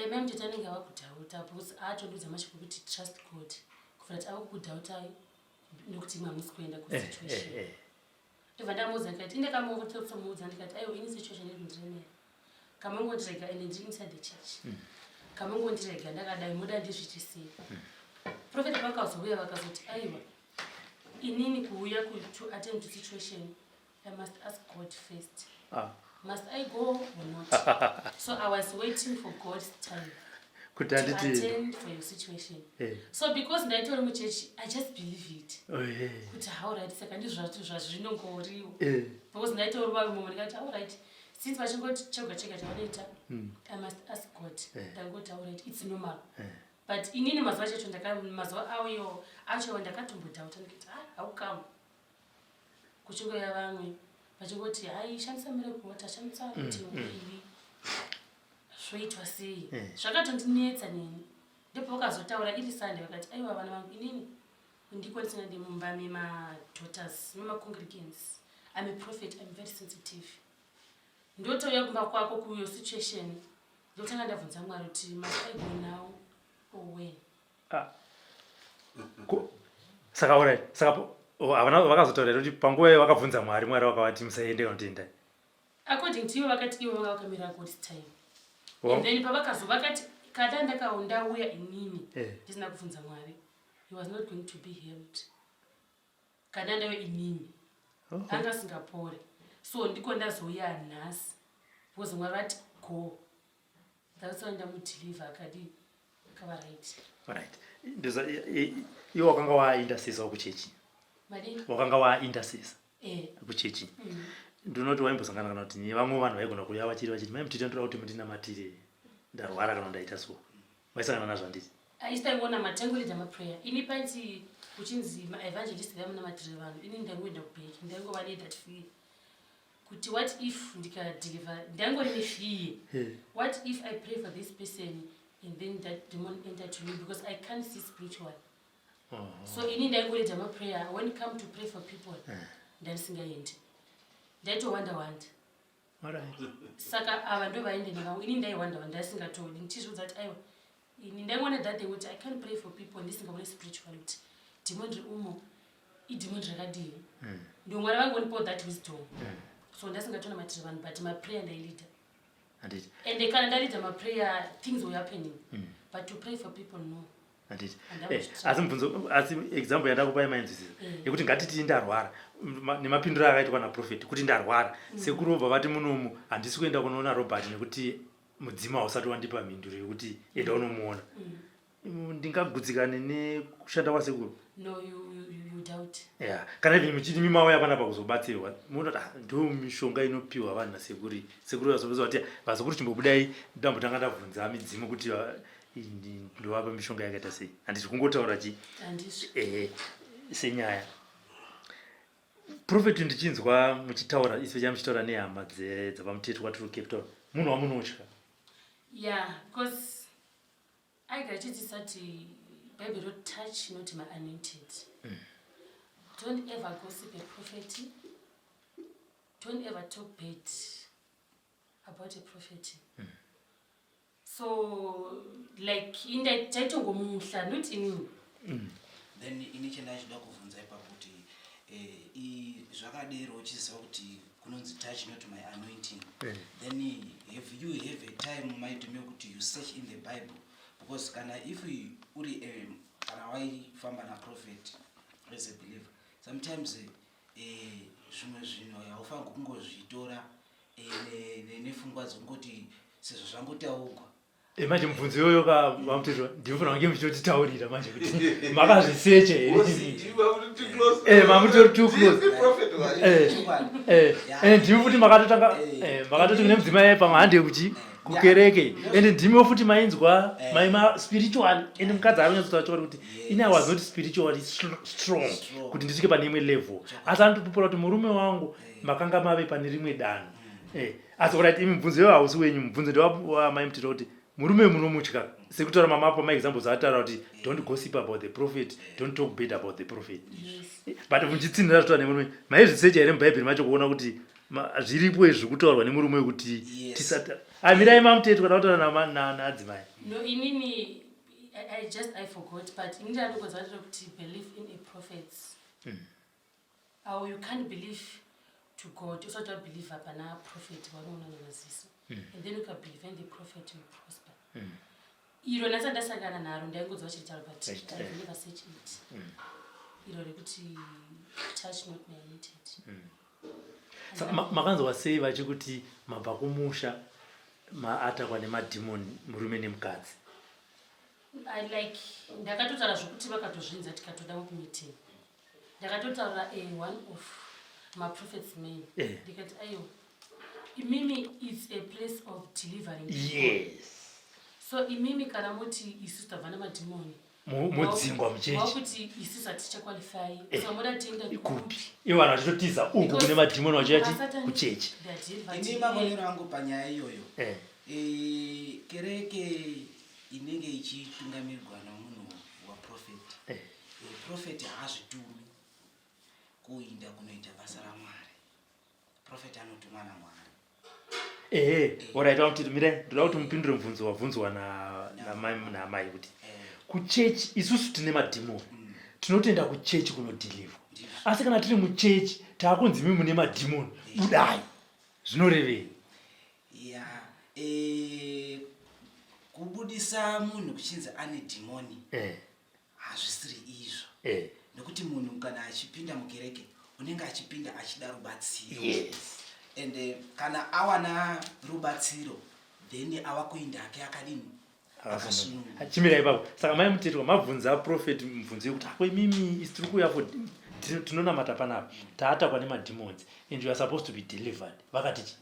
mai Mutete anenge ava kudoubta because aatondiudza mashoko ekuti trust God, kufana kuti ava kukudoubtai nekuti imwe hamusi kuenda kusituation. Ndobva ndamuudza ndikati, inde kamongotomuudza ndikati, aiwa, ini situation iri kundiremera, kamongondirega, ende ndiri inside the church, kamongondirega ndakadai, muda ndizviite sei? Prophet vakazouya vakazoti, aiwa, inini kuuya to attend to situation, I must ask God first. Must I go or not? So I was waiting for God's time kuti to handiti attend for your situation. So because ndaitori muchechi, I just believe it kuti alright, saka ndizvo zvazvinongoriwo because ndaitori vamwe ndikati, alright, since vachingoti chega chega chavanoita, I must ask God. Ndangoti, alright, it's normal. But inini mazuva achacho mazuva ayo acho ndakatombodoubta ndikati, ah, how come kuchingoya vamwe vachingoti, hai, shandisa miracle water, shandisa kuti ivi zvoitwa sei? Zvakatondinetsa neni. Ndipo vakazotaura iri Sunday vakati, aiwa, vana vangu, inini ndikwanisina ndi mumba memadaughters, memacongregants. I'm a prophet, I'm very sensitive. Ndotouya kumba kwako kuyo situation, ndotanga ndabvunza Mwari kuti must I go now or when? Ah. Saka alright, saka oh, havana vakazotaura here kuti panguva iyo vakabvunza Mwari, Mwari vakavati musaende kana kuti endai? According to ivo, vakati ivo vanga vakamira God's time. And then pavakazo vakati kada ndakaundauya inini ndisina kubvunza Mwari, he was not going to be healed. Kana ndauya inini, anga asingapore. So ndiko ndazouya nhasi because Mwari vati go. That's why ndamudeliver, akadi akava right. Alright, iwe wakanga waintercessor wakuchechi? Madini? Wakanga waintercessor kuchechi? Ndinoti waimbosangana kana kuti nevamwe vanhu vaigona kuuya vachiri vachiti, mai Mutete, ndoda kuti mundinamatire, ndarwara kana ndaita so, waisangana nazvo, handiti? Aisitaingoona matangoleader maprayer. Ini paiti kuchinzi maevangelist vamunamatire vanhu, ini ndaingoenda kuback, ndaingova nethat fear kuti what if ndikadeliver, ndaingori nefear, what if I pray for this person and then that demon enter to me, because I can't see spiritual. So ini ndaingoleader maprayer. When come to pray for people, ndandisingaendi, ndaitowanda wanda. Saka ava ndo vaende nevamwe, ini ndaiwanda wanda, ndaisingatodi, ndichizviudza kuti aiwa, ini ndaingona that thing kuti I can't pray for people ndisingaone spiritual kuti demon riri umo idemon rakadii. Ndo Mwari vangonipawo that wisdom. So ndasingatonamatiri vanhu, but maprayer ndaileader. Handiti. And kana ndaleader maprayer, things were happening, but to pray for people, no. Handiti. Handambozvitira. Asi mubvunzo, asi example yandakupai mainzwisisa yekuti ngatiti ndarwara, nemapinduro akaitwa naprophet kuti ndarwara, sekuru vobva vati munomu handisi kuenda kunoona Robert nekuti mudzimu hausati wandipa mhinduro yekuti enda unomuona. Ndingagutsikane nekushanda kwasekuru? No, you doubt. Yeah, kana even muchiti mimauya panapa kuzobatsirwa, munoti, ah, ndo mishonga inopiwa vanhu nasekuru. Sekuru vazobuza kuti, vazukuru, chimbobudai, ndambotanga ndabvunza midzimu kuti ndovapa mishonga yakaita sei. Handisi kungotaura chi Handizvo. Ehe, senyaya. Prophet ndichinzwa muchitaura especially muchitaura nehama dzavaMutetwa tiri kuCape Town munhu wamunotya. Yeah, because aigara achidzidzisa kuti Bible roti touch not my anointed. Don't ever gossip a prophet. Don't ever talk bad about a prophet. So like inda taitongomuhla not inini. Then ini chandachida kuvhunza ipapo kuti zvakadero uchiziva kuti kunonzi touch not my anointing, then have you have a time maitome kuti you search in the Bible? Because kana if uri kana waifamba naprophet as a believer, sometimes zvimwe zvinhu haufaniri kungozvitora nefungwa dzekungoti sezvo zvangotaugwa. Manje mubvunzo iyoyo ka vaMutetwa ndinofanira kunge muchitotitaurira manje kuti makazvisecha here. Mamutori too close. Ende ndimi futi makatotanga makatoti kune mudzimai pamwe hande kuchi kukereke, ende ndimiwo futi mainzwa maima spiritual, ende mukadzi ari kunyatsotaura chokwadi kuti ini I was not spiritually strong kuti ndisvike pane imwe level, asi anotopupura kuti murume wangu makanga mave pane rimwe danho. Asi alright, imi mubvunzo iwo hausi wenyu, mubvunzo ndewamai Muteta kuti murume munomutya sekutaura mamapa maexamples ataura kuti don't gossip about the prophet, don't talk bad about the prophet, but muchitsinhira zvitaura nemurume, maizvisecha here mubhaibheri macho kuona kuti zviripo izvi zviri kutaurwa nemurume wekuti tisati amirai maMutetwa kana kutaura naadzimai? No, inini I just I forgot, but inini ndanogonza kuti believe in a prophets. Au you can't believe to God usati wabelieve pana prophet vanoona nemaziso, and then ukabelieve in the prophet, you prosper. Iro nhasi ndasangana naro, ndaingonzwa vachiritaura, but I never search it, iro rekuti touch not my anointed. Saka makanzwa sei vachikuti mabva kumusha maatakwa nemadhimoni murume nemukadzi? I like ndakatotaura zvokuti vakatozvinza tikatoda kumeeting, ndakatotaura a one of maprophets men, ndikati aiwa imimi, it's a place of delivering people. So imimi kana muti isusu tabva namadhimoni, Modzingwa muchechi. Wakuti isusu hatichaqualify, so muda tienda kupi? Ivo vanhu vachitotiza uku kune madhimoni vachiuya kuchechi. Ini maonero angu panyaya iyoyo, kereke inenge ichitungamirirwa nomunhu waprophet, prophet haazvitumi kuinda kunoita basa raMwari. Prophet anotumwa naMwari. Ehe, alright, vaMutiti, mirai, ndoda kuti mupindure mubvunzo wabvunzwa namai kuti kuchechi isusu tine madhimoni, tinotoenda kuchechi kunodhilivwa, asi kana tiri muchechi taakunzi imi mune madhimoni, budai, zvinorevei? Ya, kubudisa munhu kuchinzi ane dhimoni hazvisiri izvo, nekuti munhu kana achipinda mukereke unenge achipinda achida rubatsiro, ende kana awana rubatsiro then ava kuinda ake akadini, akasununguka. Chimirai ipapo. Saka mai Mutetwa, mabvunza prophet mubvunzo yekuti ako imimi isi tiri kuuya for tinonamata panapa, taatakwa nemademons and you are supposed to be delivered, vakati chi?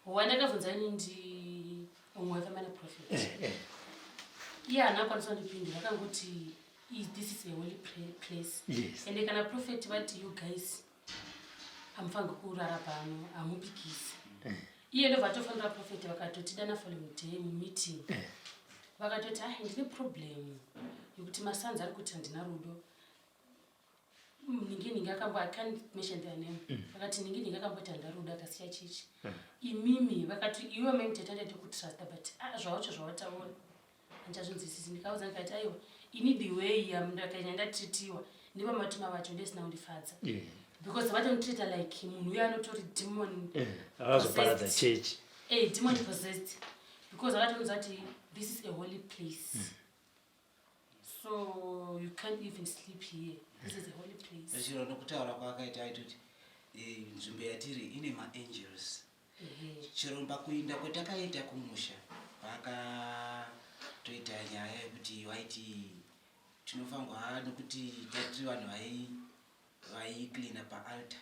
Wandakabvunza ini ndi umwe waifamba naprophet. Iye haana kukwanisa kundipindura, akangoti this is a holy place, ende kana prophet vati you guys hamufaniri kurara pano, hamupikisi. Iye ndobva atofanira prophet vakatotidana following day mumeeting, vakatoti ai ndine problem yekuti masanzi ari kuti handina rudo, ningi ningi akambo, I can't mention their name, akati ningi ningi akamboti handina rudo akasiya chichi. Imimi vakati iwe mai Muteta ndaite kutrusta, but ah, zvawacho zvawataura handichazvinzwisisi. Ndikaudza ndikati aiwa ini the way yamndakanya ndatreatiwa nevamatuma vacho ndesina kundifadza, because vatonditrita like munhu uyo anotori demon. Akazoparadza possessed. Chechi. Demon possessed, because akatonudza kuti this is a holy place, so you can't even sleep here, this is a holy place. Chiro nokutaura kwaakaita aitoti nzvimbo yatiri ine maangels. Chero pakuinda kwatakaita kumusha pakatoita nyaya yekuti vaiti tinofanirwa nekuti tatiri vanhu vaicleana paaltar.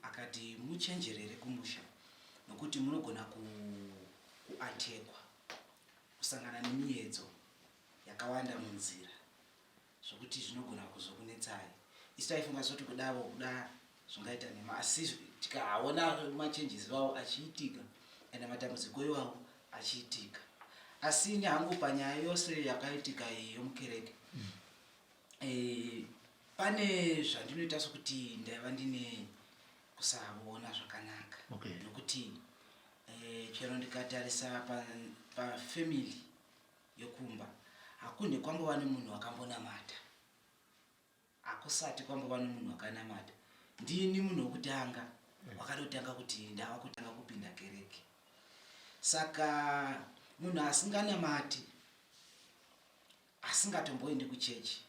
Akati muchenjerere kumusha nokuti munogona kuattackwa, kusangana nemiedzo yakawanda munzira zvokuti zvinogona kuzokunetsai. Isu taifunga soti kudavo kuda. Zvingaita nhema asi tikaona machanges iwawo achiitika ende matambudziko iwawo achiitika. Asi ini hangu panyaya yose yakaitika iyi yomukereke pane zvandinoita sokuti ndaiva ndine kusaona zvakanaka nokuti chero ndikatarisa pafamily yokumba hakunhe kwambova nemunhu wakambonamata. Hakusati kwambova nomunhu wakanamata. Ndini munhu wokutanga wakatotanga kuti ndava kutanga kupinda kereke. Saka munhu asinganamati asingatomboendi kuchechi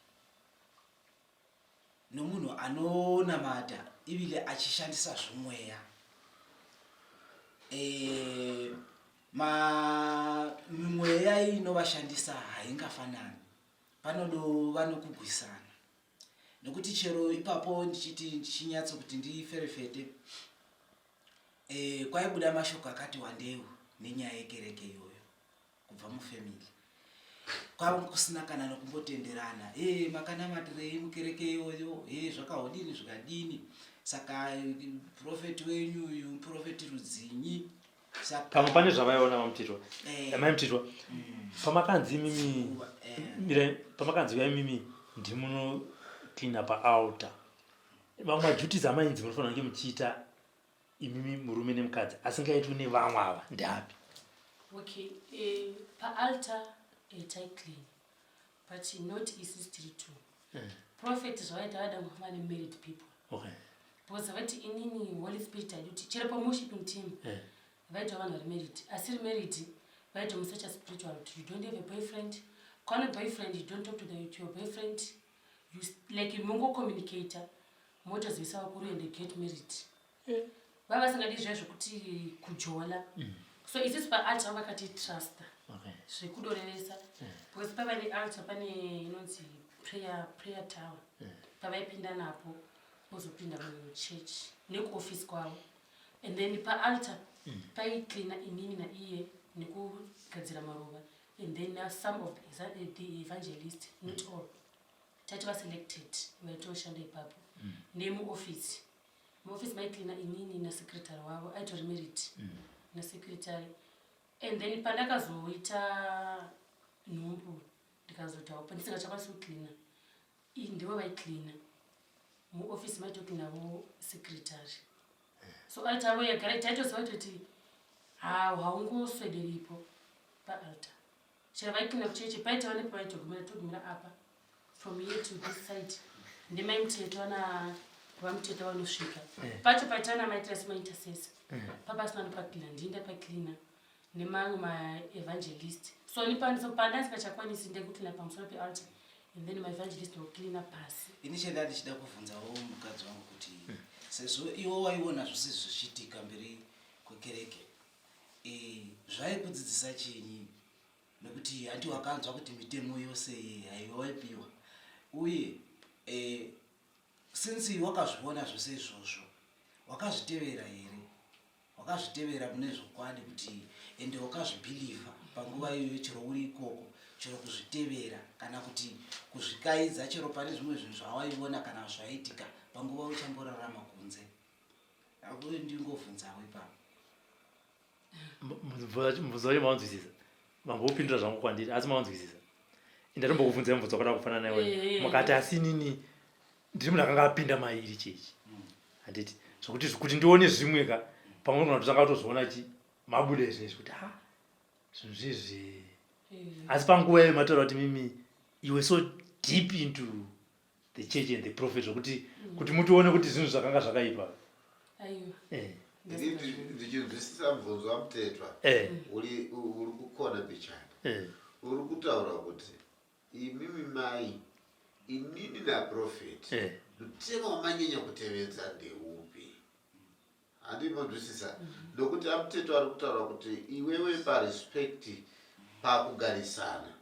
nomunhu anonamata ivile achishandisa zvomweya e, ma mimweya inovashandisa haingafanani. Panodova nokugwisana nokuti chero ipapo ndichiti ndichinyatso kuti ndiferefete e, kwaibuda mashoko akati wandeu nenyaya yekereke iyoyo kubva mufamily kwava kusina kana nokumbotenderana e makanamatirei mukereke iyoyo e zvakahodini zvikadini saka profeti wenyu uyu muprofeti rudzinyi Pamwe pane zvavaiona vaMutitwa. Eh. Mai Mutitwa. Pamakanzi imimi eh. mira pamakanzi uya imimi ndimuno clean pa altar. Vamwe maduties amainzi munofanira kunge muchiita imimi murume nemukadzi asingaitwi nevamwe ava ndeapi? Okay, eh, pa altar eh, tai clean but not isusu tiri two. Prophet zvavaita vada kufamba ne married people. Okay. Because vati inini Holy Spirit haidi kuti chero paworshiping team vaita vanhu vari married asiri married vaita musearch spiritual kuti you don't have a boyfriend kwane boyfriend you don't talk to, the, to your boyfriend you like mongocommunicator motozivisa vakuru and get married vava vasingadi zviya zvekuti kujola so isusu paaltar vakati trusta zvekudorevesa because pava nealtar pane inonzi prayer, prayer tower pavaipinda napo vozopinda muchurch nekuoffice kwavo and then paaltar paicleana inini naiye nekugadzira maruva and then now some of the evangelist not all tati vaselected vaitoshanda ipapo nemuoffice muoffice maicleana inini nasecretary wavo aitori married nasecretary and then pandakazoita nhumbu ndikazotawo pandisingachakwanisi kucleana ndivo vaicleana muoffice maitocleanavo secretary so altar avo yagara taitoziva kutoti haungoswederipo paaltar chero vaicleana kuchechi paitava nepavaitogumira togumira apa from here to this side ndimai muteto ana vamuteto vanosvika pacho paitana maitira semaintercessor papasina nopacleana ndini ndapacleana nemamwe maevangelist so pandasingachakwanisi ndekucleana pamusoro pealtar and then maevangelist vokucleana pasi. Ini chenda ndichida kuvhunzawo mukadzi wangu kuti sezvo iwe waiona zvose zvichiitika mberi kwekereke e, zvaikudzidzisa chinyi nekuti handi wakanzwa kuti mitemo yose iyi haiwa waipiwa uye e, since wakazviona zvose izvozvo wakazvitevera here wakazvitevera mune zvokwadi kuti ende wakazvibhilivha panguva iyoyo chero uri ikoko chero kuzvitevera kana kuti kuzvikaidza chero pane zvimwe zvinhu zvawaiona kana zvaitika panguva uchamborarama kunze akuti ndingovhunzawo ipapo. Mubvunzo wacho maunzwisisa mambopindura zvangu kwandiri asi maunzwisisa ndatombokubvunzai mubvunzo wakada kufanana iwoyo eh. mukati asi inini ndiri munhu akanga apinda mairi chechi handiti zvokuti kuti ndione zvimwe ka pamwe unogona kutotanga kutozviona chi mabuda izvi izvi kuti ha zvinhu zvizvi asi panguva iyoyo mataura kuti mimi you were so deep into the church and the prophet zvokuti kuti mutione kuti zvinhu zvakanga zvakaipa. Eh. Ndichinzwisisa mubvunzo wamutetwa eh. uri kukona mbichana eh. uri kutaura kuti imimi mai inini naprofeti mutemo wamanyanya kutevedza ndeupi? Handinonzwisisa nokuti amuteto ari kutaura kuti iwewe parespect pakugarisana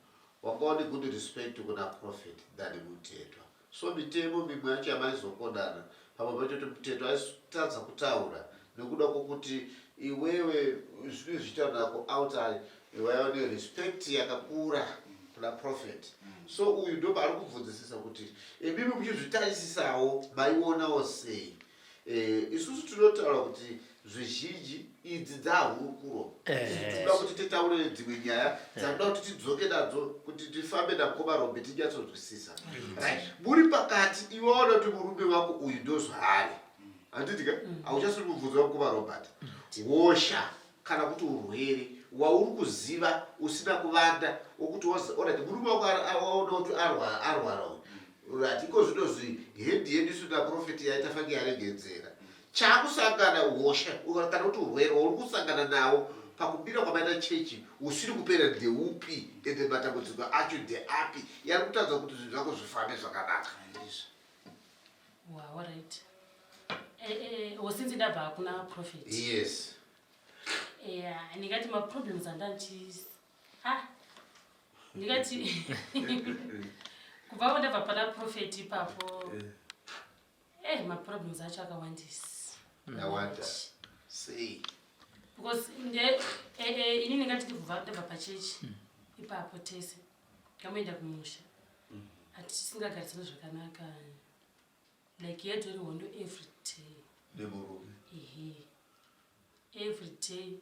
wanga une good respect kuna prophet than mutetwa so mitemo mimwe yacho yamaizokonana pamwe pacho kuti mutetwa aitadza kutaura nekuda kwokuti iwewe zvinenge zvichitaura kualtari waiva nerespect yakakura kuna prophet so uyu ndopaari kubvunzisisa kuti imimi muchizvitarisisawo maionawo sei. Eh, isusu tinotaura kuti zvizhinji idzi dzahurukuro eh. tinoda kuti titaure dzimwe nyaya dzanoda kuti tidzoke nadzo kuti tifambe namukoma rombe tinyatsonzwisisa right muri pakati iwe waona kuti murume wako uyu ndozvaari handiti ka hauchasiri kubvunza mukoma robert hosha kana kuti urwere wauri kuziva usina kuvanda wokuti orit murume wako waona kuti arwara uyu right iko zvino zvi hendi yedu isu naprofeti yaita fange yaregedzera chakusangana hosha kana kuti urwere wauri kusangana nawo pakubira kwamaita chechi usiri kupera ndeupi ende matambudziko acho ndeapi yari kutadza kuti zvinhu zvako zvifambe zvakanaka Wow, right. Eh, eh, oh, since ndabva kuna prophet. Yes. Yeah, ndingati ma problems andanchi ah ndingati kubva ndabva pana prophet ipapo. Eh, eh ma problems acho akawandisa. Awanda. Sei? Because nde eh, eh, ini ndingati kubva ndabva pachechi ipapo tese. Kamoenda kumusha. Hatisingagarisani zvakanaka. Like yatori hondo every day. Nemurume. Ehe. Every day.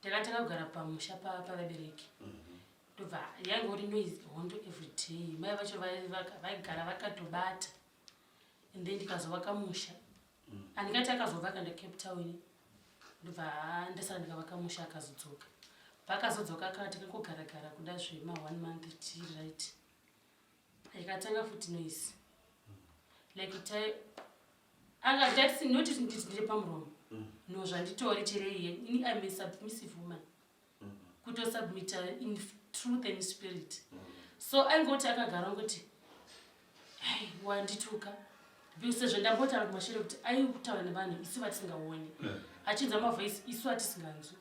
Ndakatanga kugara pamusha pavabereki. Ndobva yaingori noise hondo every day. Mai vacho vaigara vakatobata. And then ndikazovaka musha. Andingati akazobva akaenda Cape Town. Ndobva ndasara ndikavaka musha akazodzoka. Paakazodzoka akati kangogara gara kuda zvema one month tiri right. Ikatanga futi noise. Like tai anga that's not nditi ndiri pamuromo. No zvanditori chero iye. Ini I'm a submissive woman. Kutosubmita in truth and spirit. So aingoti akagara ngoti hai wandituka. Because sezvo ndambotaura kumashure kuti aikutaura nevanhu isu vatisingaoni. Achinzwa mavoice isu atisinganzwi.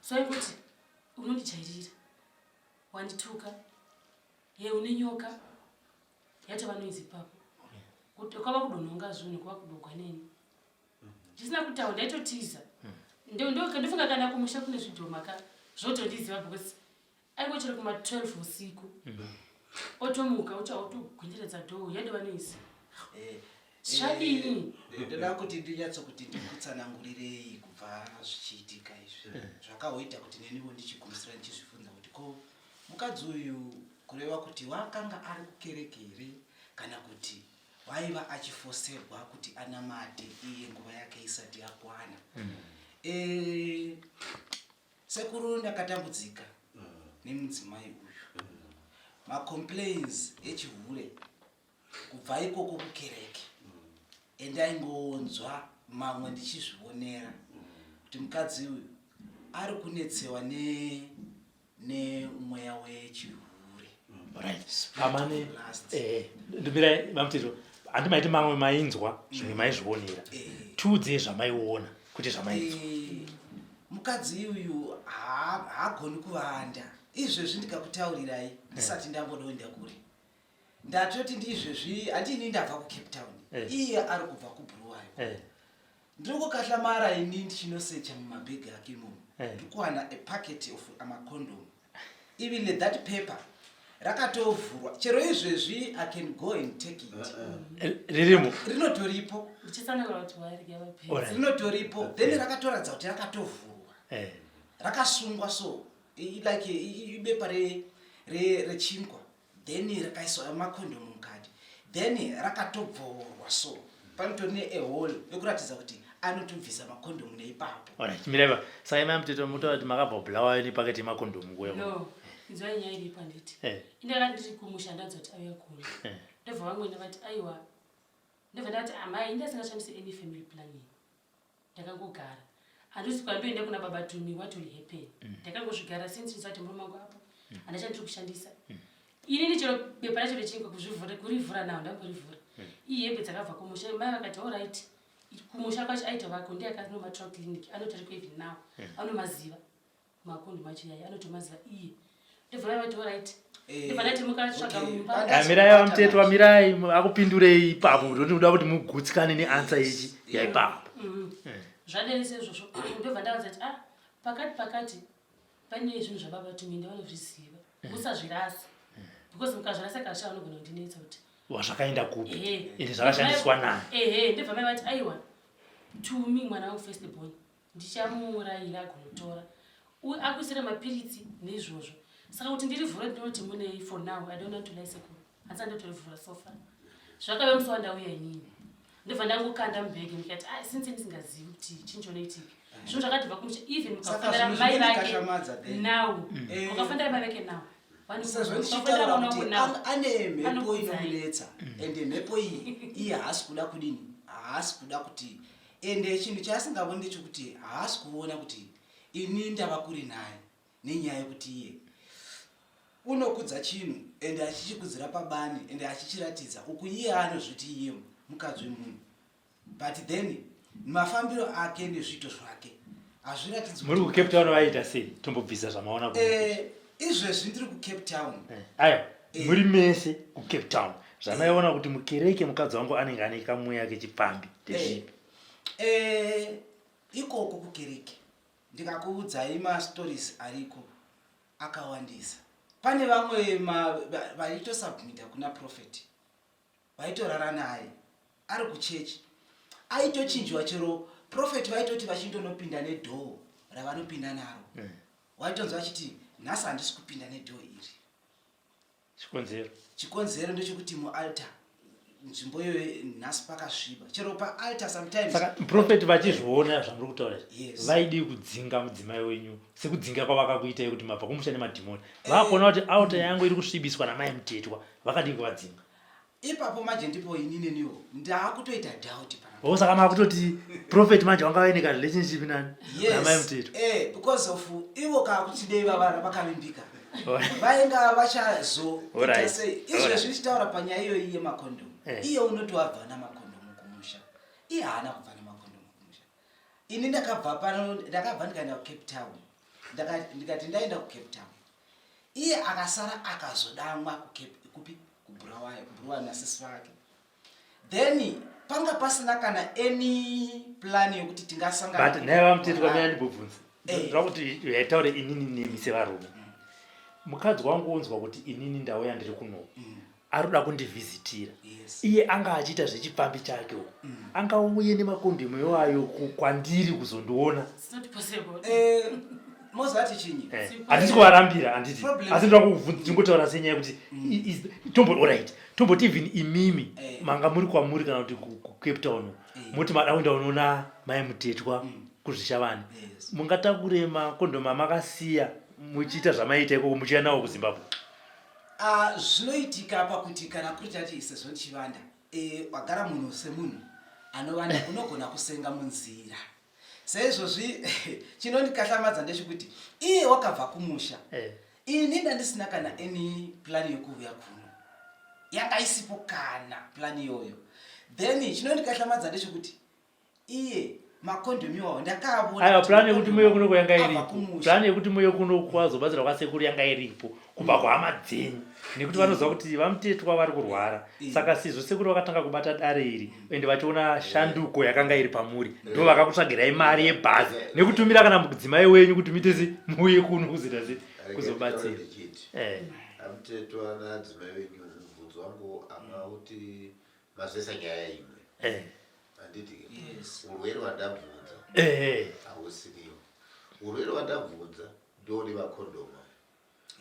So aingoti unondijairira. Wandituka. Ye une nyoka. Yatova noise ipapo. Kuti kwava kudonhonga zvinhu kwava kudogwa neni. Ndisina kutaura ndaitotiza. Ndofunga kana kumusha kune zvidhoma ka zvotondiziva because aingochera kuma 12 usiku. Otomuka otogwindiredza dhoo yadova noise. Zvadini? Ndoda kuti ndinyatso kuti ndikutsanangurirei kubva zvichiitika izvi. Zvakahoita kuti neniwo ndichigumisira ndichizvibvunza kuti ko mukadzi uyu kureva kuti wakanga ari kukereke here kana kuti waiva achifoserwa kuti anamate iye nguva yake isati yakwana. Sekuru ndakatambudzika nemudzimai uyu. Macomplaints echihure kubva ikoko kukereke endaingonzwa mamwe ndichizvionera kuti mukadzi uyu ari kunetsewa nemweya wechihure. Right. Pamane ndimirai vamutito handimaiti mamwe mainzwa zvimwe maizvionera. Tiudzei zvamaiona kuti zvamainzwa. Mukadzi uyu haagoni kuvanda. Izvezvi ndikakutaurirai ndisati ndambodoenda kure. Ndatoti ndizvezvi handini ndabva kuCape Town. Iye ari kubva kuBulawayo. Ndiri kukahlamara ini ndichinosecha mumabhegi ake imomo. Ndiri kuwana a packet of macondom. Even that paper rakatovhurwa. Chero izvezvi I can go and take it. Ririmo. Rinotoripo. Uchitsanangura kuti warya vapedza. Rinotoripo. Then rakatoratidza kuti rakatovhurwa. Rakasungwa so. Like ibepa rechingwa. Then rakaiswa makondomu mukati. Then rakatobvorwa so. Panotori ne a hole yekuratidza kuti anotobvisa makondomu neipapo. Alright, mireva. Saka imi amutete mutaura kuti makabva Bulawayo nepaketi yemakondomu kuya. No. Inzwai nyaya iripo handiti. Indaka ndiri kumusha ndanzwa kuti auya kuno. Ndobva vamwene vati aiwa. Ndobva ndati amai ini ndasingashandisi any family planning. Ndakangogara. Handisi kwandoenda kuna baba Tumi what will happen. Ndakangozvigara since ndisati murume wangu apo. Handachandiri kushandisa. Inini chero bepa racho rechingwa kuzvivhura kurivhura nawo ndangorivhura. Iyi hembe dzakabva kumusha mai vakati all right. Kumusha kwacho aitovako ndiye akanomatura clinic anotoriko even now. Anomaziva makondomu acho yaya anotomaziva iye. Ndobva mai vati all right. Ndobva ndati mukatsvaga mumba. Mirai vamutetwa mirai akupindurei ipapo ndoti kuda kuti mugutsikane neanswer ichi yaipapo. Zvadai seizvozvo ndobva ndaudza kuti ah pakati pakati pane zvinhu zvababa Tumi ndavanozviziva. Musazvirasa. Because mukazvirasa kasha vanogona kundinetsa kuti wazvakaenda kupi ende zvakashandiswa nani. Ehe ndobva mai vati aiwa. To me, mwana wangu first born ndichamuurayira agonotora akuisire mapiritsi neizvozvo. Saka kuti ndirivhure ndinoti munei? For now I don't want to lie, sekuru, handisa ndotorivhura. So far zvakave musi wandauya inini, ndobva ndangokanda mubhegi, ndikati, "Ah, since ndisingazivi kuti chinhu chonoitika, zvinhu zvakatibva kumusha." Even Saka mukafonera zvinhu mai vake zvinondikashamadza then. now, mukafonera mai vake now, Sezvo mukafonera ndichitaura mwana kuti wangu now, ane mhepo Anokudzai. inomunetsa, ende mhepo iyi iye haasi kuda kudini, haasi kuda kuti, ende chinhu chaasingavoni ndechekuti haasi kuona kuti ini ndava kuri naye nenyaya yekuti iye unokudza chinhu ende achichikudzira pabani ende achichiratidza uku. Iye anozviti iye mukadzi wemunhu, but then mafambiro ake nezviito zvake hazviratidzi. Muri kuCape Town vaiita sei? Tombobvisa zvamaona Izvezvi ndiri kuCape Town. Aiwa, muri mese kuCape Town, zvamaiona kuti mukereke mukadzi wangu anenge ane kamweya kechipfambi ndezvipi? Ikoko kukereke, ndikakuudzai mastories ariko akawandisa. Pane vamwe vaitosubmita kuna prophet, vaitorara naye ari kuchechi, aitochinjiwa. Chero prophet vaitoti vachindonopinda nedoor ravanopinda naro, waitonzwa achiti, "Nhasi handisi kupinda nedoor iri." Chikonzero? Chikonzero ndechekuti mualtar, nzvimbo iyoyo nhasi pakasviba. Chero paaltar sometimes. Saka prophet vachizviona zvamuri kutaura izvi, Yes. vaidii kudzinga mudzimai wenyu sekudzinga kwavakakuitai kuti mabva kumusha nemadhimoni? Vakuona kuti altar yangu iri kusvibiswa namai Mutetwa, vakadii kuvadzinga? Ipapo manje ndipo ini neniwo ndaakutoita doubt pana. O, saka makutoti prophet manje vanga vaine karelationship nani? Namai Mutetwa? Because of ivo kakuti dei vavara vakavimbika, vainga vachazoita sei? Izvezvi ndichitaura panyaya iyoyi yemakondomu, iye unoti wabva namakondomu kumusha, iye haana kubva nemakondomu kumusha. Ini ndakabva pano, ndakabva ndikaenda kuCape Town. Ndikati ndaenda kuCape Town, iye akasara akazodamwa kuCape kupi, kuBulawayo, kuBulawayo nasisi vake. Then panga pasina kana any plan yokuti tingasangana. But nhai vaMutetwa, mira ndimbobvunza. Ndoda kuti yaitaure inini nemi sevarume. Mukadzi wangu unzwa kuti inini ndauya, ndiri kuno, ari kuda kundivhizitira, iye anga achiita zvechipfambi chake uko, angauye nemakondomu iwayo kwandiri kuzondiona? It's not possible. Mozati chinyi? Handisi kuvarambira, handiti? Problem. Asi ndoda kukubvunza, tingotaura senyaya yekuti tombo, alright, tomboti even imimi manga muri kwamuri kana kuti kuCape Town, moti mada kuenda unoona mai Mutetwa kuZvishavane, mungatakure makondomu amakasiya muchiita zvamaiita ikoko muchiuya nawo kuZimbabwe? Ah, zvinoitika pakuti kana kuri tati sezvo ndichivanda, wagara munhu semunhu anovanda, unogona kusenga munzira. Saizvozvi chinondikahlamadza ndechekuti iye wakabva kumusha, ini ndandisina kana any plan yekuuya kuno, yanga isipo kana plan iyoyo. Then chinondikahlamadza ndechekuti iye makondomu iwawo ndakaavona Aiwa, kuti plan yekuti makondomu muye kuno yanga abva iripo. kumusha. Plan yekuti muye kuno kwazobatsirwa kwasekuru yanga iripo kubva kuhama dzenyu, nekuti vanoziva kuti vaMutetwa vari kurwara. Saka sezvo sekuru vakatanga kubata dare iri ende vachiona shanduko yakanga iri pamuri, ndo vakakutsvagirai mari yebhazi nekutumira kana mudzimai wenyu kuti muite se muuye kuno kuzoita se kuzobatsira. Ndichiti aMutetwa nadzimai venyu, mubvunzo wangu amauti mazoisa nyaya imwe, handiti? Yes. Urwere hwandabvunza hausiriwo. Urwere hwandabvunza ndone makondoma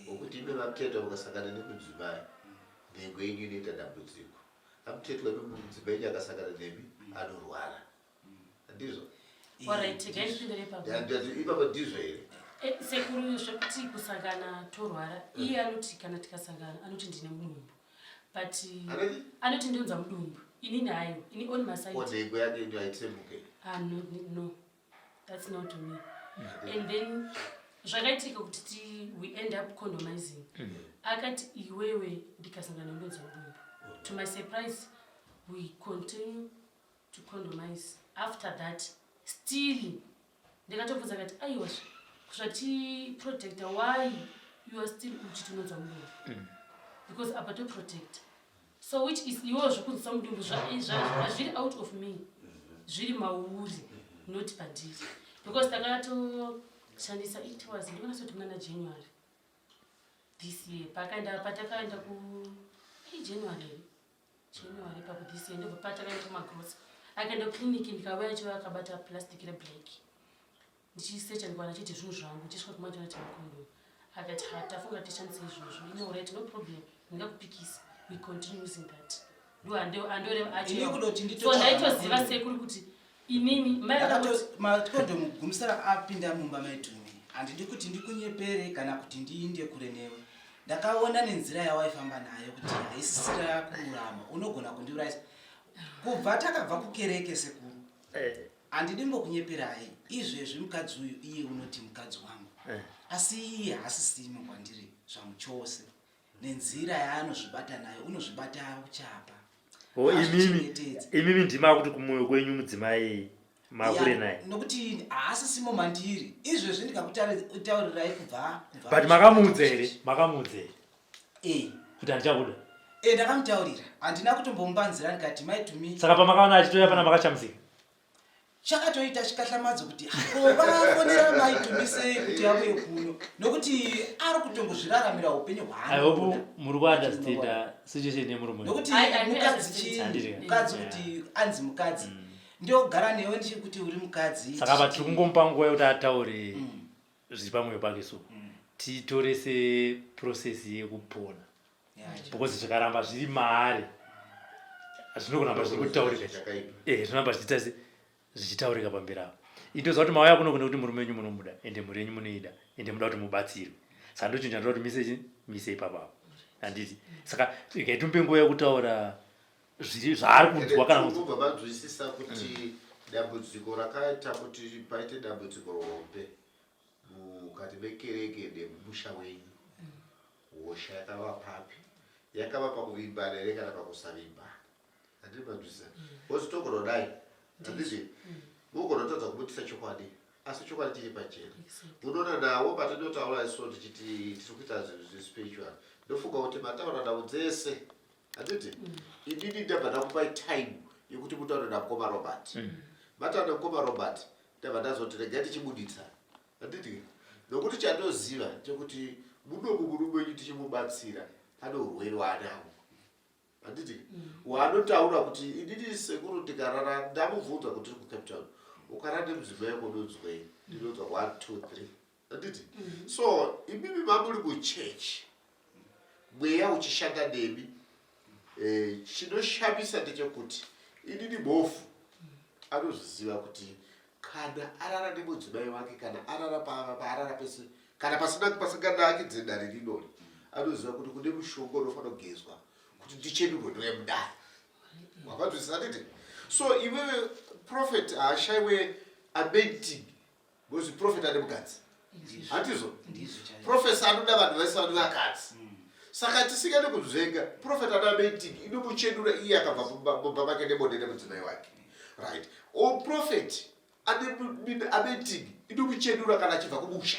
wokuti ime vaMutetwa mukasangana nemudzimai, nhengo yenyu inoita dambudziko. AMutetwa, ime mudzimai yenyu akasangana nemi anorwara, handizvo? Alright, regai ndipindure ipapo. Ipapo ndizvo here? Sekuru, zvekuti kusangana torwara, iye anoti kana tikasangana anoti ndine mudumbu, but Anoti? Anoti ndinonzwa mudumbu. Inini hayo, ini on my side. Ko nhengo yake ino haitsemuke? Ah, no, no, that's not to me. And then zvakaitika kuti we end up condomizing. Akati, "Iwewe ndikasangana ndonzwa mudumbu." To my surprise, we continue to condomize. After that, still ndikatobvunza kati, "Aiwa, zvatiprotecta, why you are still uchiti unonzwa mudumbu?" Because apa toprotecta, so which is iwewo zvokunzwisa mudumbu hazviri out of me, zviri mauri, not pandiri, because takatoshandisa, it was, ndinoona sekuti munana January this year pakaenda, patakaenda ku January here? January papo this year, ndobva patakaenda kumagrosa. Akaenda kuclinic ndikauya achiva akabata plastic reblack. Ndichisecha ndikawana chiti zvinhu zvangu ndichisvika kumachona chemakondomu. Akati ha tafunga tishandise izvozvo. Ine alright no problem ndingakupikisa. We continue using that. Ndo andoreva acho. Ini kudoti So nditotsvaga ndaitoziva makondomu. sekuri kuti inini mai vakati Makondomu gumisira apinda mumba maitumi. Handidi kuti ndikunyepere kana kuti ndiinde kure newe. Ndakaona nenzira yawaifamba nayo kuti haisisira kururama, unogona kundiurayisa. Kubva takabva kukereke sekuru, handidi mbokunyeperai, izvezvi mukadzi uyu iye unoti mukadzi wangu, asi iye haasisimo kwandiri zvamuchose. Nenzira yaanozvibata nayo, unozvibata uchapa. O imimi Hazvichengetedzi. Imimi ndima kuti kumwoyo kwenyu mudzimai makure naye. Nokuti haasisimo mandiri izvezvi, ndikakutaurirai kubva But makamuudza here? Makamuudza here Eh. kuti handichakuda? E, ndakamutaurira, handina kutombomubanzira, ndikati maitumi. Saka pamakaona achitoya pana makashamisika? Chakatoita chikahlamadzo kuti ko vafonera maitumi sei kuti auye kuno, nokuti ari kutongozviraramira upenyu I hope hwaanoda. muri kuunderstanda situation yemurume wenyu. Nokuti I mukadzi understand. chii? Handiti. Mukadzi, kuti anzi mukadzi, ndogara newe ndichikuti uri mukadzi. Saka pa tiri kungomupa nguva yekuti ataure zviri pamwoyo pake, so titore seprocess yekupona, because zvikaramba zviri maari zvinokuramba zviri kutaurika. Chakaipa. Zvinoramba zvichiita se zvichitaurika pamberi apo. Itoziva kuti mauya kuno kune kuti murume wenyu munomuda, ende mhuri yenyu munoida, ende muda kuti mubatsirwe. Saka ndochinhu chandoda kuti mise chi mise ipapo apo, handiti? Saka regai timupe nguva yekutaura zviri zvaari kunzwa kana kuti Mubva manzwisisa kuti dambudziko rakaita kuti paite dambudziko hombe mukati mekereke nemumusha wenyu, hosha yakava papi? Yakava pakuvimbana here kana pakusavimbana? Handiri manzwisisa? Because togona kudai, handiti? Mugona kutadza kubudisa chokwadi, asi chokwadi chiri pachena. Munoona nawo patinotaura isu tichiti tiri kuita zvinhu zvespiritual, ndofunga kuti mataura navo dzese, handiti? Inini ndabva ndakupai time yekuti mutaure namukoma Robert. Mataura namukoma Robert, ndabva ndazoti regai tichibuditsa, handiti? Nokuti chandoziva chekuti munomu murume wenyu tichimubatsira, pane urwere waanawo, handiti? Waanotaura kuti inini sekuru ndikarara, ndamubvunza kuti tiri kuCape Town, ukarara nemudzimai wako unonzwei? Ndinonzwa 1 2 3, handiti? So imimi mamuri kuchechi, mweya uchishanda nemi. Chinoshamisa ndechekuti inini bofu anozviziva kuti kana arara nemudzimai wake, kana arara paarara pese, kana pasina pasinganakidze dare rinori, anoziva kuti kune mushonga unofanira kugezwa kuti ndichenurwe ndouya mudare. Wakanzwisisa, handiti? So iwewe prophet haashaiwe anointing because prophet ane mukadzi, handizvo? Ndizvo chaizvo. Prophet anoda vanhu vese vane vakadzi, saka tisingade kunzvenga. Prophet ane anointing inomuchenura iye akabva mumba make nebonde nemudzimai wake, right? O prophet ane anointing inomuchenura kana achibva kumusha,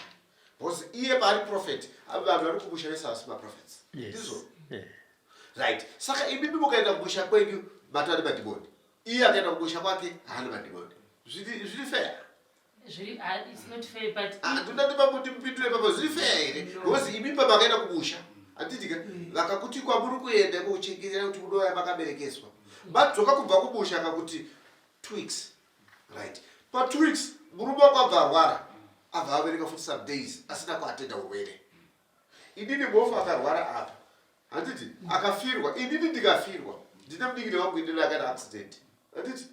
because iye paari prophet, vanhu vari kumusha vese havasi maprophets. Ndizvo? Yeah. Right, saka imimi mukaenda kumusha kwenyu matova nemadhimoni, iye akaenda kumusha kwake haana madhimoni. Zviri fair? Zviri, ah, it's not fair, but Ah, ndoda ndipa mupindure papa, zviri fair here? Because imi pamakaenda kumusha, handiti ka, vakakuti kwamuri kuenda ikokuchengetera kuti munoya makaberekeswa, madzoka kubva kumusha kakuti 2 weeks, right? Pa 2 weeks murume wako abva arwara, abva abereka futi some days asina kuatenda urwere. Inini bofu akarwara apa, handiti? Akafirwa, inini ndikafirwa, ndine mudikiri wangu, inini akaita accident, handiti?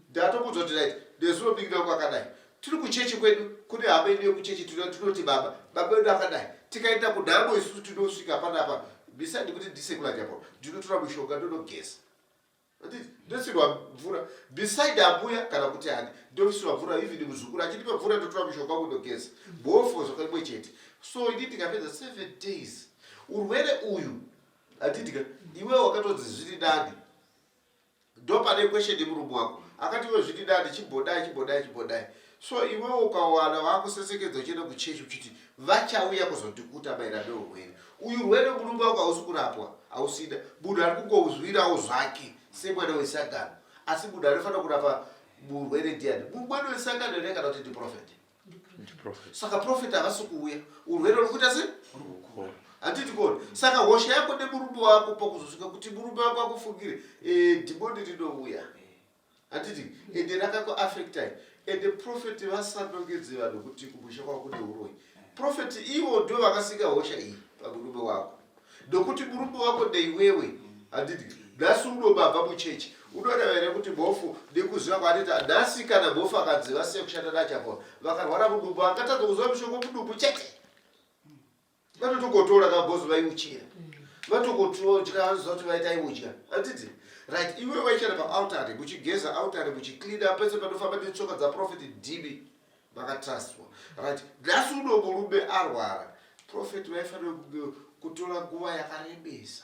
Ndatokuudza kuti right, nezuro mudikiri wangu akadai, tiri kuchechi kwedu, kune hama yedu yekuchechi, tinoti baba, baba vedu akadai. Tikaenda kunhamo isusu tinosvika panapa, beside kuti ndisekula japo, ndinotora mushonga ndonogeza, handiti? Ndosirwa mvura beside ambuya kana kuti hani, ndosirwa mvura, even muzukuru achindipa mvura, ndotora mushonga wangu ndogeza. Bofu zvakaimwe chete. So ini ndikapedza 7 days urwere uyu, handiti ka, iwe wakatodzi zviri nani. Ndo pane question yemurume wako akati iwe zviri nani, chimbodai, chimbodai, chimbodai. So iwewe ukawana wakusesekedza uchienda kuchechi uchiti vachauya kuzondikuta maererano neurwere uyu, urwere murume wako hausi kurapwa, hausina munhu ari kungouzwirawo zvake semwana wesangano. Asi munhu anofanira kurapa murwere ndiani? Mwana wesangano here kana kuti ndiprophet? Ndiprophet. Saka prophet havasi kuuya, urwere uri kuita se, handiti kuona? Saka hosha yako nemurume wako, pakuzosvika kuti murume wako akufungire, dhimoni rinouya. Handiti ende rakakuafectai ende prophet vasanongedze vanhu kuti kumusha kwako kune uroyi. Prophet ivo ndo vakasika hosha iyi pamurume wako. Nokuti murume wako ndeiwewe. Handiti nhasi unobabva muchechi unoreva here kuti mhofu nekuziva kwaanoita nhasi kana mhofu akanzi vasiye kushanda naChapora vakarwara mudumbu angatadza kuziva mushonga mudumbu chete. Vanotokotora ka boss vaiuchira. Vatokotodya vanoziva kuti vaita iudya. Handiti? Right, iwe waishanda paaltare, muchigeza altare, muchicleana pese panofamba netsoka dzaProphet ndimi makatrustwa. Right, nhasi uno murume arwara. Prophet vaifanira kunge kutora nguva yakarebesa.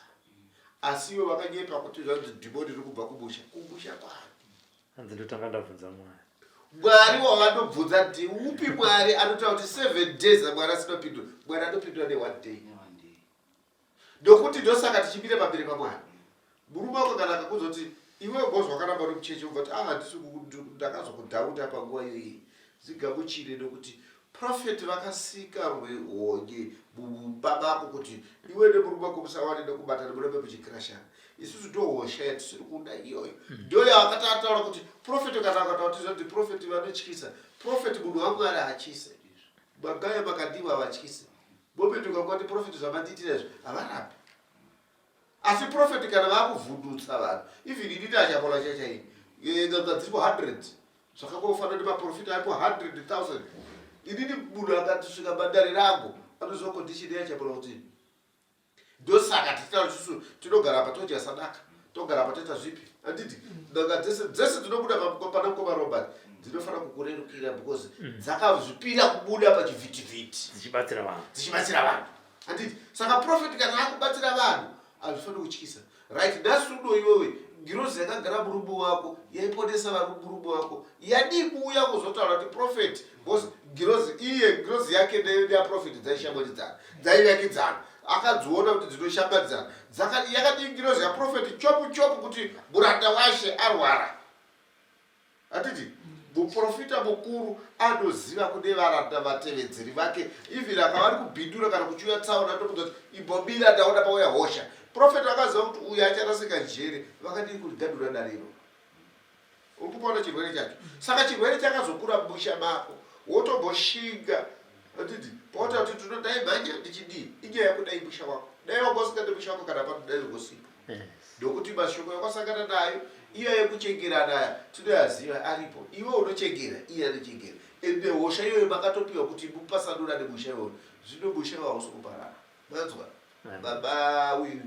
Asi ivo vakanyepa kuti zvanzi dhimoni riri kubva kumusha. Kumusha kwani? Hanzi ndotanga ndabvunza Mwari. Mwari wavanobvunza ndiupi Mwari anotaura kuti seven days Mwari asina kupindura. Mwari anopindura ne one day. Ndokuti ndosaka tichimira pamberi paMwari. Murume wako kana akakuudza kuti iwe gozi wakaramba uri mucheche ubva kuti ah handisi ndakazokudhauta panguva iyoyi. Zigamuchire nokuti prophet vakasika rwehonye mumba mako kuti iwe nemurume wako musawane nekubatana murambe muchikrashana. Isusu ndohosha yatisiri kuda iyoyo. Ndo yavakatataura kuti prophet kana akataura kuti zvanzi prophet vanotyisa. Prophet munhu waMwari haachise. Magaya makandiwa havatyise. Moment ukangoti prophet zvamandiitira izvi havarapi. Asi prophet kana vakuvhundutsa vanhu even inini achapola chachai n'anga dziripo 100 zvakangofanana nemaprofita aripo 100,000 inini munhu akatisvika badare rangu anoziva condition yachapola kuti ndosaka tichitaura tisu tinogara apa todya sadaka togara apa toita zvipi handiti n'anga dzese dzese dzinobuda pana mukoma Robert dzinofanira kukurerukira because dzakazvipira kubuda pachivhitivhiti dzichibatsira vanhu dzichibatsira vanhu handiti saka prophet kana akubatsira vanhu hazvifaniri kutyisa right nhasi uno iwewe ngirozi yakagara murume wako yaiponesa murume wako yadii kuuya kuzotaura kuti prophet because ngirozi iye ngirozi yake neyaprofet dzaishamwaridzana dzaivakidzana akadziona kuti dzinoshambadzana yakadii ngirozi yaprofet chopu chopu kuti muranda washe arwara Handiti muprofita mukuru anoziva kune varanda vatevedzeri vake even akava ari kubhindura kana kuchiuya tsaona ndokuudza kuti imbomira ndaona pauya hosha. Profeta akaziva kuti uyu acharasika njere vakadii kurigadura dariro. Uri kupaona chirwere chacho. Saka chirwere chakazokura mumusha mako wotomboshinga handiti paota kuti tinodai mhanya ndichidii inyaya yekudai musha wako dai wanga usingade musha wako kana pano dai ungosipo. Ndokuti mashoko yakwasangana nayo iya yekuchengerana aya tinoyaziva aripo iwe unochengera iye anochengera ende hosha iyoyo makatopiwa kuti mupasanurane musha iwoyo zvino musha iwo hausi kuparara manzwa baba uyu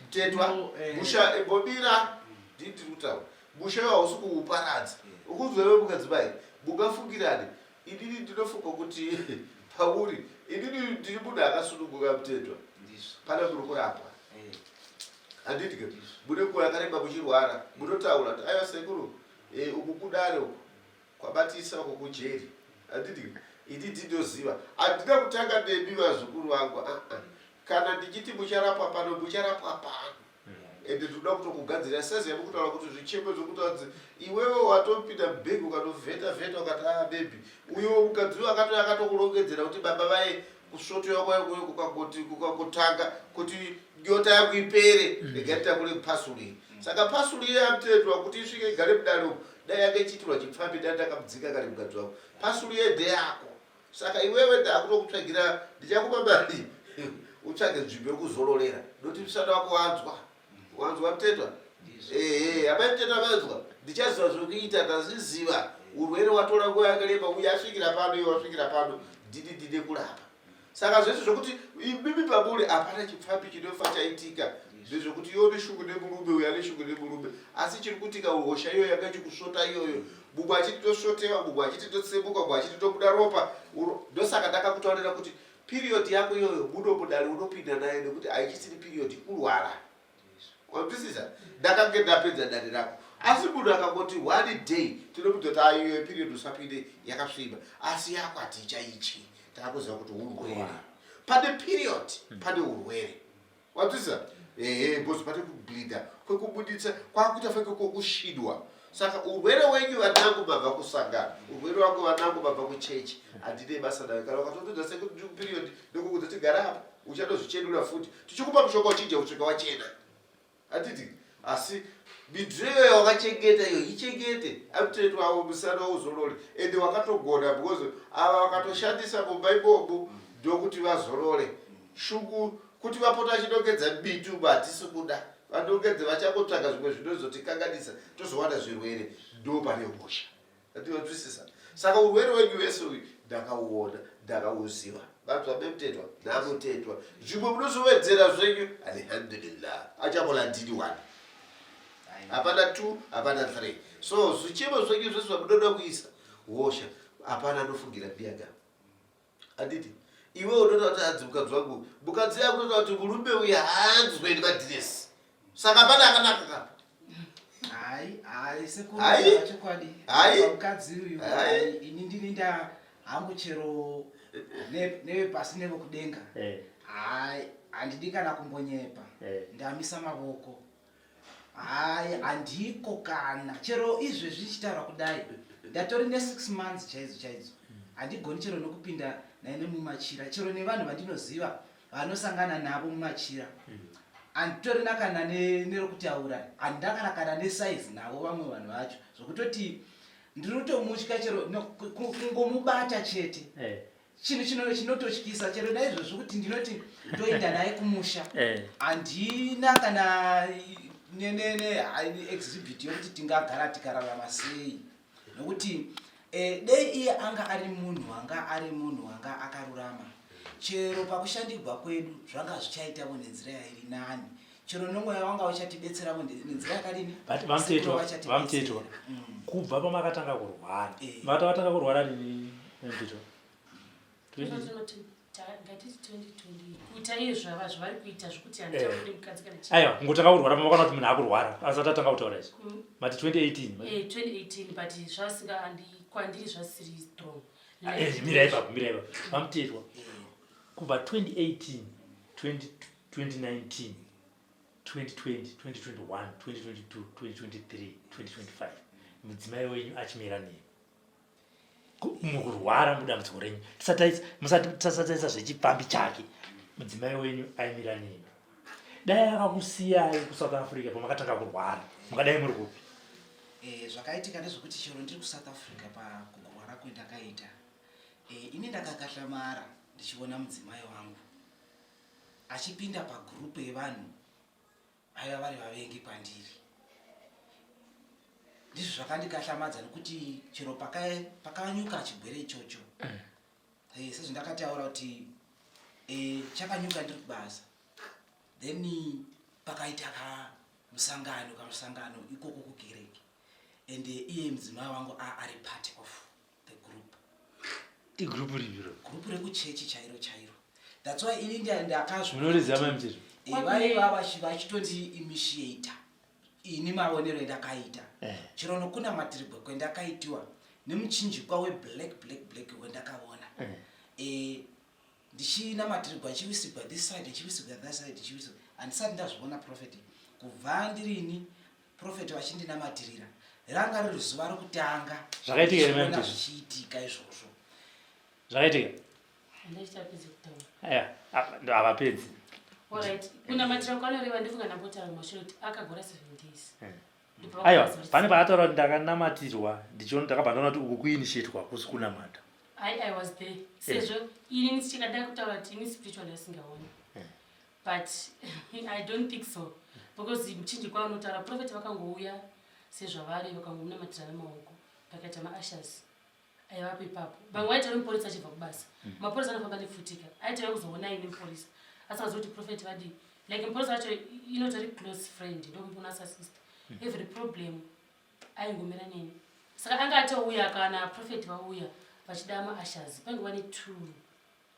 mtetwa eh. musha imbomira ndini tiri kutaura musha iwo hausi kuuparadza ukunzwa iwe mukadzimai mungafungirane Inini ndinofunga kuti pauri inini ndiri munhu akasununguka mutendwa pane muri kurapwa eh. handiti ke mune nguva yakareba muchirwara munotaura kuti aiwa sekuru eh, uku kudare uku kwabatisa uku kujeri handiti ke ini ndinoziva handina kutanga nemi vazukuru vangu aa ah, ah. kana ndichiti mucharapwa pano mucharapwa pano ende ndinoda kutokugadzirira size yamukutaura kuti zvichemo zvekuti anzi iwewe watopinda mubhegi ukanovheta vheta ukati ah baby uyo mukadzi uyo akatouya akatokurongedzera kuti baba vaye kusvotoya kwayo kuyo kukangoti kukangotanga kuti nyota yangu ipere rega nditakure pasuri saka pasuri iye yamutetwa kuti isvike igare mudare umu dai yanga ichiitirwa chipfambi dai ndakamudzika kare mukadzi wako pasuri iye ndeyako Saka iwewe ndakutokutsvagira ndichakupa mari utsvage nzvimbo yekuzororera noti musana wako wanzwa wanzwa mutetwa ehe amai mutetwa vanzwa ndichaziva zvekuita ndazviziva urwere watora nguva yakareba uye asvikira pano iwe wasvikira pano ndini ndine kurapa saka zvese zvekuti imimi pamuri hapana chipfambi chinofa chaitika ndezvekuti iwe une shungu nemurume uyo ane shungu nemurume asi chiri kutika hosha iyoyo yanga ichikusvota iyoyo mumwe achiti tosvotewa mumwe achiti totsemuka mumwe achiti tobuda ropa ndosaka ndakakutaurira kuti period yako iyoyo muno mudare unopinda nayo nekuti haichisiri period kurwara wanzwisisa ndakange ndapedza dare rako asi munhu akangoti one day tinomudza kuti aiyo period usapinde yakasviba asi yako hatichaityi taakuziva kuti urwere pane period pane urwere Wanzwisisa? Ehe, because pane kubleeder kwekubuditsa kwakuita fake kwokushidwa. Saka urwere wenyu vanangu mabva kusangana, urwere wangu vanangu mabva kuchechi, handinei basa nayo. Kana ukatondudza sekuti ndiri kuperiod ndokukudza kuti gara apa, uchatozvichenura futi. Tichikupa mushonga uchidya kusvika wachena. Handiti? Asi midziyo iyoyo wakachengeta iyo ichengete amutetwa avo musana uzorore ende wakatogona because ava vakatoshandisa mumba imomo ndokuti vazorore shungu kuti vapota vachinongedza miti umo hatisi kuda vanongedze vachangotsvaga zvimwe zvinozotikanganisa tozowana zvirwere ndo pane hosha Ndinonzwisisa. Saka urwere wenyu wese uyu ndakauona, ndakauziva. Vanzwa memutetwa namutetwa. Zvimwe munozowedzera zvenyu. Alhamdulillah. Achabola ndini one. Hapana two, hapana three. So zvichemo zvenyu zvese zvamunoda kuisa hosha hapana anofungira ndiyaga. Handiti iwe unoita kuti hanzi mukadzi wangu mukadzi yakutoita kuti murume uyu haanzwe nemadhiresi saka pane akanaka kapa Hai, hai, sekuru Hai. chokwadi. Hai. Mukadzi uyu Hai. hai, ini ndini nda hangu chero ne- nevepasi nevekudenga. Eh, Hai, handidi kana kumbonyepa. Eh. Ndamisa mavoko. Hai, handiko kana chero izvezvi ndichitaura kudai ndatori ne6 months chaidzo chaidzo. Handigoni chero nokupinda naye nemumachira chero nevanhu vandinoziva vanosangana navo mumachira handitorina kana nerokutaura handina kana kana nesaizi navo vamwe vanhu vacho zvokutoti ndinotomutya chero kungomubata chete eh. chinhu chino chinototyisa chero naizvozvo kuti ndinoti ndoenda naye kumusha eh. handina kana exhibit yokuti tingagara tikararama sei nokuti eh, dei iye anga ari munhu anga ari munhu anga akarurama chero pakushandigwa kwedu zvanga zvichaitavo nenzira yairi nani chero nomweya wanga uchatibetseravo nenzira yakadini but vamutetwa vamutetwa kubva pamakatanga kurwara Eh. makatanga kurwara rini vamutetwa Ngatiti 2020 kuita iye zvava zvavari kuita zvekuti Eh. handichakude mukadzi kana chii. Aiwa, kungotanga kurwara pamakaona kuti munhu akurwara asati atanga kutaura izvi. Mati 2018. Eh, 2018 but zvasinga andi kwandiri zvasiri strong. Eh, mira ipapo, mira ipapo. Vamutetwa. Kubva 2018, 20, 2019, 2020, 2021, 2022, 2023, 2025. Mudzimai wenyu achimira nei? Mukurwara mudambudziko renyu. Tisati musati tisati zvechipfambi chake. Mudzimai wenyu aimira nei? Dai akakusiyai kuSouth Africa pamakatanga kurwara, mukadai muri kupi? Eh, zvakaitika ndezvekuti chero ndiri kuSouth Africa pakurwara kwendakaita eh, ini ndakakahlamara ndichiona mudzimai wangu achipinda pagurupu yevanhu vaiva vari vavengi kwandiri ndizvo zvakandikahlamadza nekuti chero pakanyuka chigwere ichocho eh, sezvandakataura kuti eh, chakanyuka ndiri kubasa then pakaita kamusangano kamusangano ikoko kukereke and iye mudzimai wangu ari part of the group. Igroup ripi iro? Group rekuchechi chairo chairo. That's why ini ndakazvo. Munoriziva mai Mutizwa? Eh, vaiva vachitondi initiator ini maonero endakaita Eh. chero nokunamatirirwa kwendakaitiwa nemuchinjikwa weblack black black wendakaona Eh. Eh, ndichinamatirirwa ndichiwisigwa this side ndichiwisigwa that side ndichiwisigwa handisati ndazviona prophet kubva ndirini prophet vachindinamatirira ranga riri zuva rokutanga Zvakaitika here, ndichiona Mai Mutizwa? zvichiitika izvozvo Zvakaitika? Handichapedzi kutaura. Aya, havapedzi. Alright, kunamatira kwanoreva ndifunga ndambotaura mumashure kuti akagora 7 days. Ndipo Aiwa, vakagora pane paataura kuti ndakanamatirwa ndichiona ndakabva ndaona kuti uku kuinitiatwa kusi kunamata. I was there. Sezvo ini ndichikada kutaura kuti ini spiritual yasingaoni. But I don't think so. Because muchinjikwa unotaura prophet vakangouya sezvavari vakangomunamatira nemaoko pakaita maashers aivapo ipapo. Vamwe vaitove mupurisa achibva kubasa. Mapurisa anofamba nepfutika. Aitove kuzoona ini mupurisa. Asingazivi kuti prophet vadii. Like mupurisa wacho inotori close friend ndomuona sasister. Every problem aingomira neni. Saka anga atouya kana prophet vauya vachida maashers paingova netwo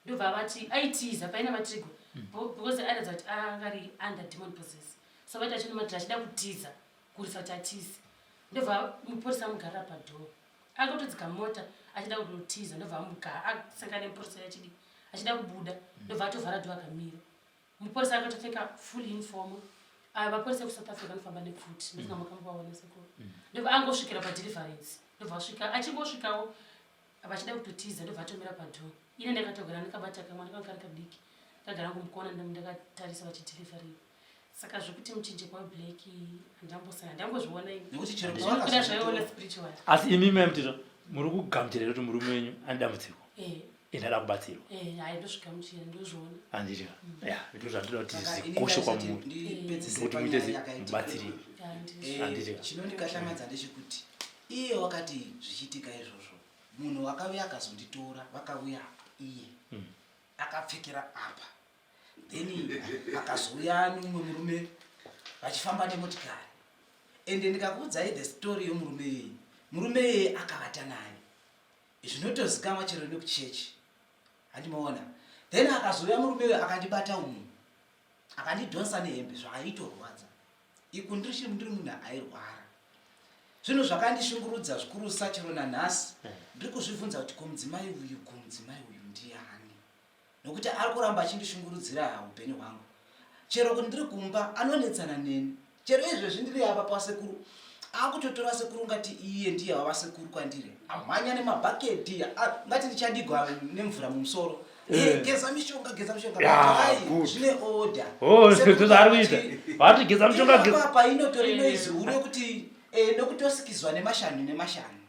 ndobva vati aitiza paina matrigwa because airatidza kuti anga ari under demon possess so vaiti achinomatira achida kutiza kurisa kuti atize ndobva mupurisa amugarira padoor angotodzika mota achida kutotiza ndobva amugara asangana nemupurisa achidi achida kubuda ndobva atovhara door akamira mupurisa akatopfeka full uniform aya mapurisa ekuSouth Africa anofamba nepfuti ndofunga makambovaona sekuru ndobva angosvikira padeliverance ndobva asvika achingosvikawo vachida kutotiza ndobva atomira padoor ine ndakatogara ndakabata kamwana kanga kari kadiki ndakagara ngomukona ndakatarisa vachidelivery. Saka zvekuti muchinjikwa weblack handambosaya handambozviona ini. Nekuti chero Zvinobuda zvaiona spiritual. Asi imi mai Mutito muri kugamuchira here kuti murume wenyu ane dambudziko? Eh. Ende ada kubatsirwa. Eh, hayi ndozvigamuchira ndozviona. Handiti ka? Ya, ndizvo zvandinoda kuti Saka ini zvikoshe ndaisati kwamuri. ndipedzise Kuti muite panyaya yakaitika. mubatsirike. Ya, ndizvo. Eh, Handiti ka? Chinondikatyamadza ndechekuti iye wakati zvichiitika izvozvo munhu wakauya akazonditora vakauya iye akapfekera apa then akazouya nemumwe murume vachifamba nemotikari ende ndikakuudzai the story yomurume iyeye murume iyeye akavata naye zvinotozikamwa chero nekuchechi handimaona then akazouya murume uyo akandibata umu akandidhonsa nehembe zvaitorwadza iku ndiri ndiri munhu airwara zvinhu zvakandishungurudza zvikurusa chero nanhasi ndiri kuzvibvunza kuti ko mudzimai uyu ko mudzimai uyu ndiani nokuti ari kuramba achindishungurudzira upenyu hwangu chero kuti ndiri kumba anonetsana neni chero izvezvi ndiri apa pasekuru akutotora sekuru ngati iye ndiye wava sekuru kwandiri amhanya nemabhaketi ngati ndichandigwa nemvura mumusoro eh. Eh, geza mishonga geza mishonga zvine order oh, zvaari kuita vati geza mishonga apa inotori noise huru yekuti eh, nokutosikizwa nemashanu nemashanu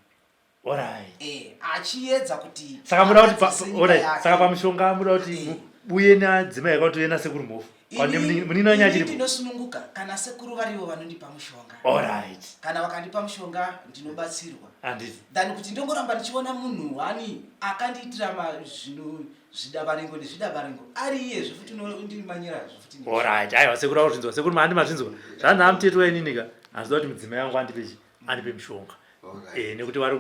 Alright. Eh, achiedza kuti Saka muda kuti pa, alright. Saka pamushonga muda kuti eh. uye nadzimai yaka kuti nasekuru mhofu. Kwani munina wenyu achiripo. Ndinosununguka kana sekuru varivo vanondipa mushonga. Alright. Kana vakandipa mushonga ndinobatsirwa. Handiti. Than kuti ndongoramba ndichiona munhu hani akandiitira zvinhu zvidabaringo nezvidabaringo ari iye zvefuti unondimanyira zvefuti. Alright. Aiwa sekuru akuzvinzwa. Sekuru mandi mazvinzwa. Zvanzi amutete wenini ka. Handida kuti mudzimai wangu andipe chi andipe mushonga. Eh, nekuti vari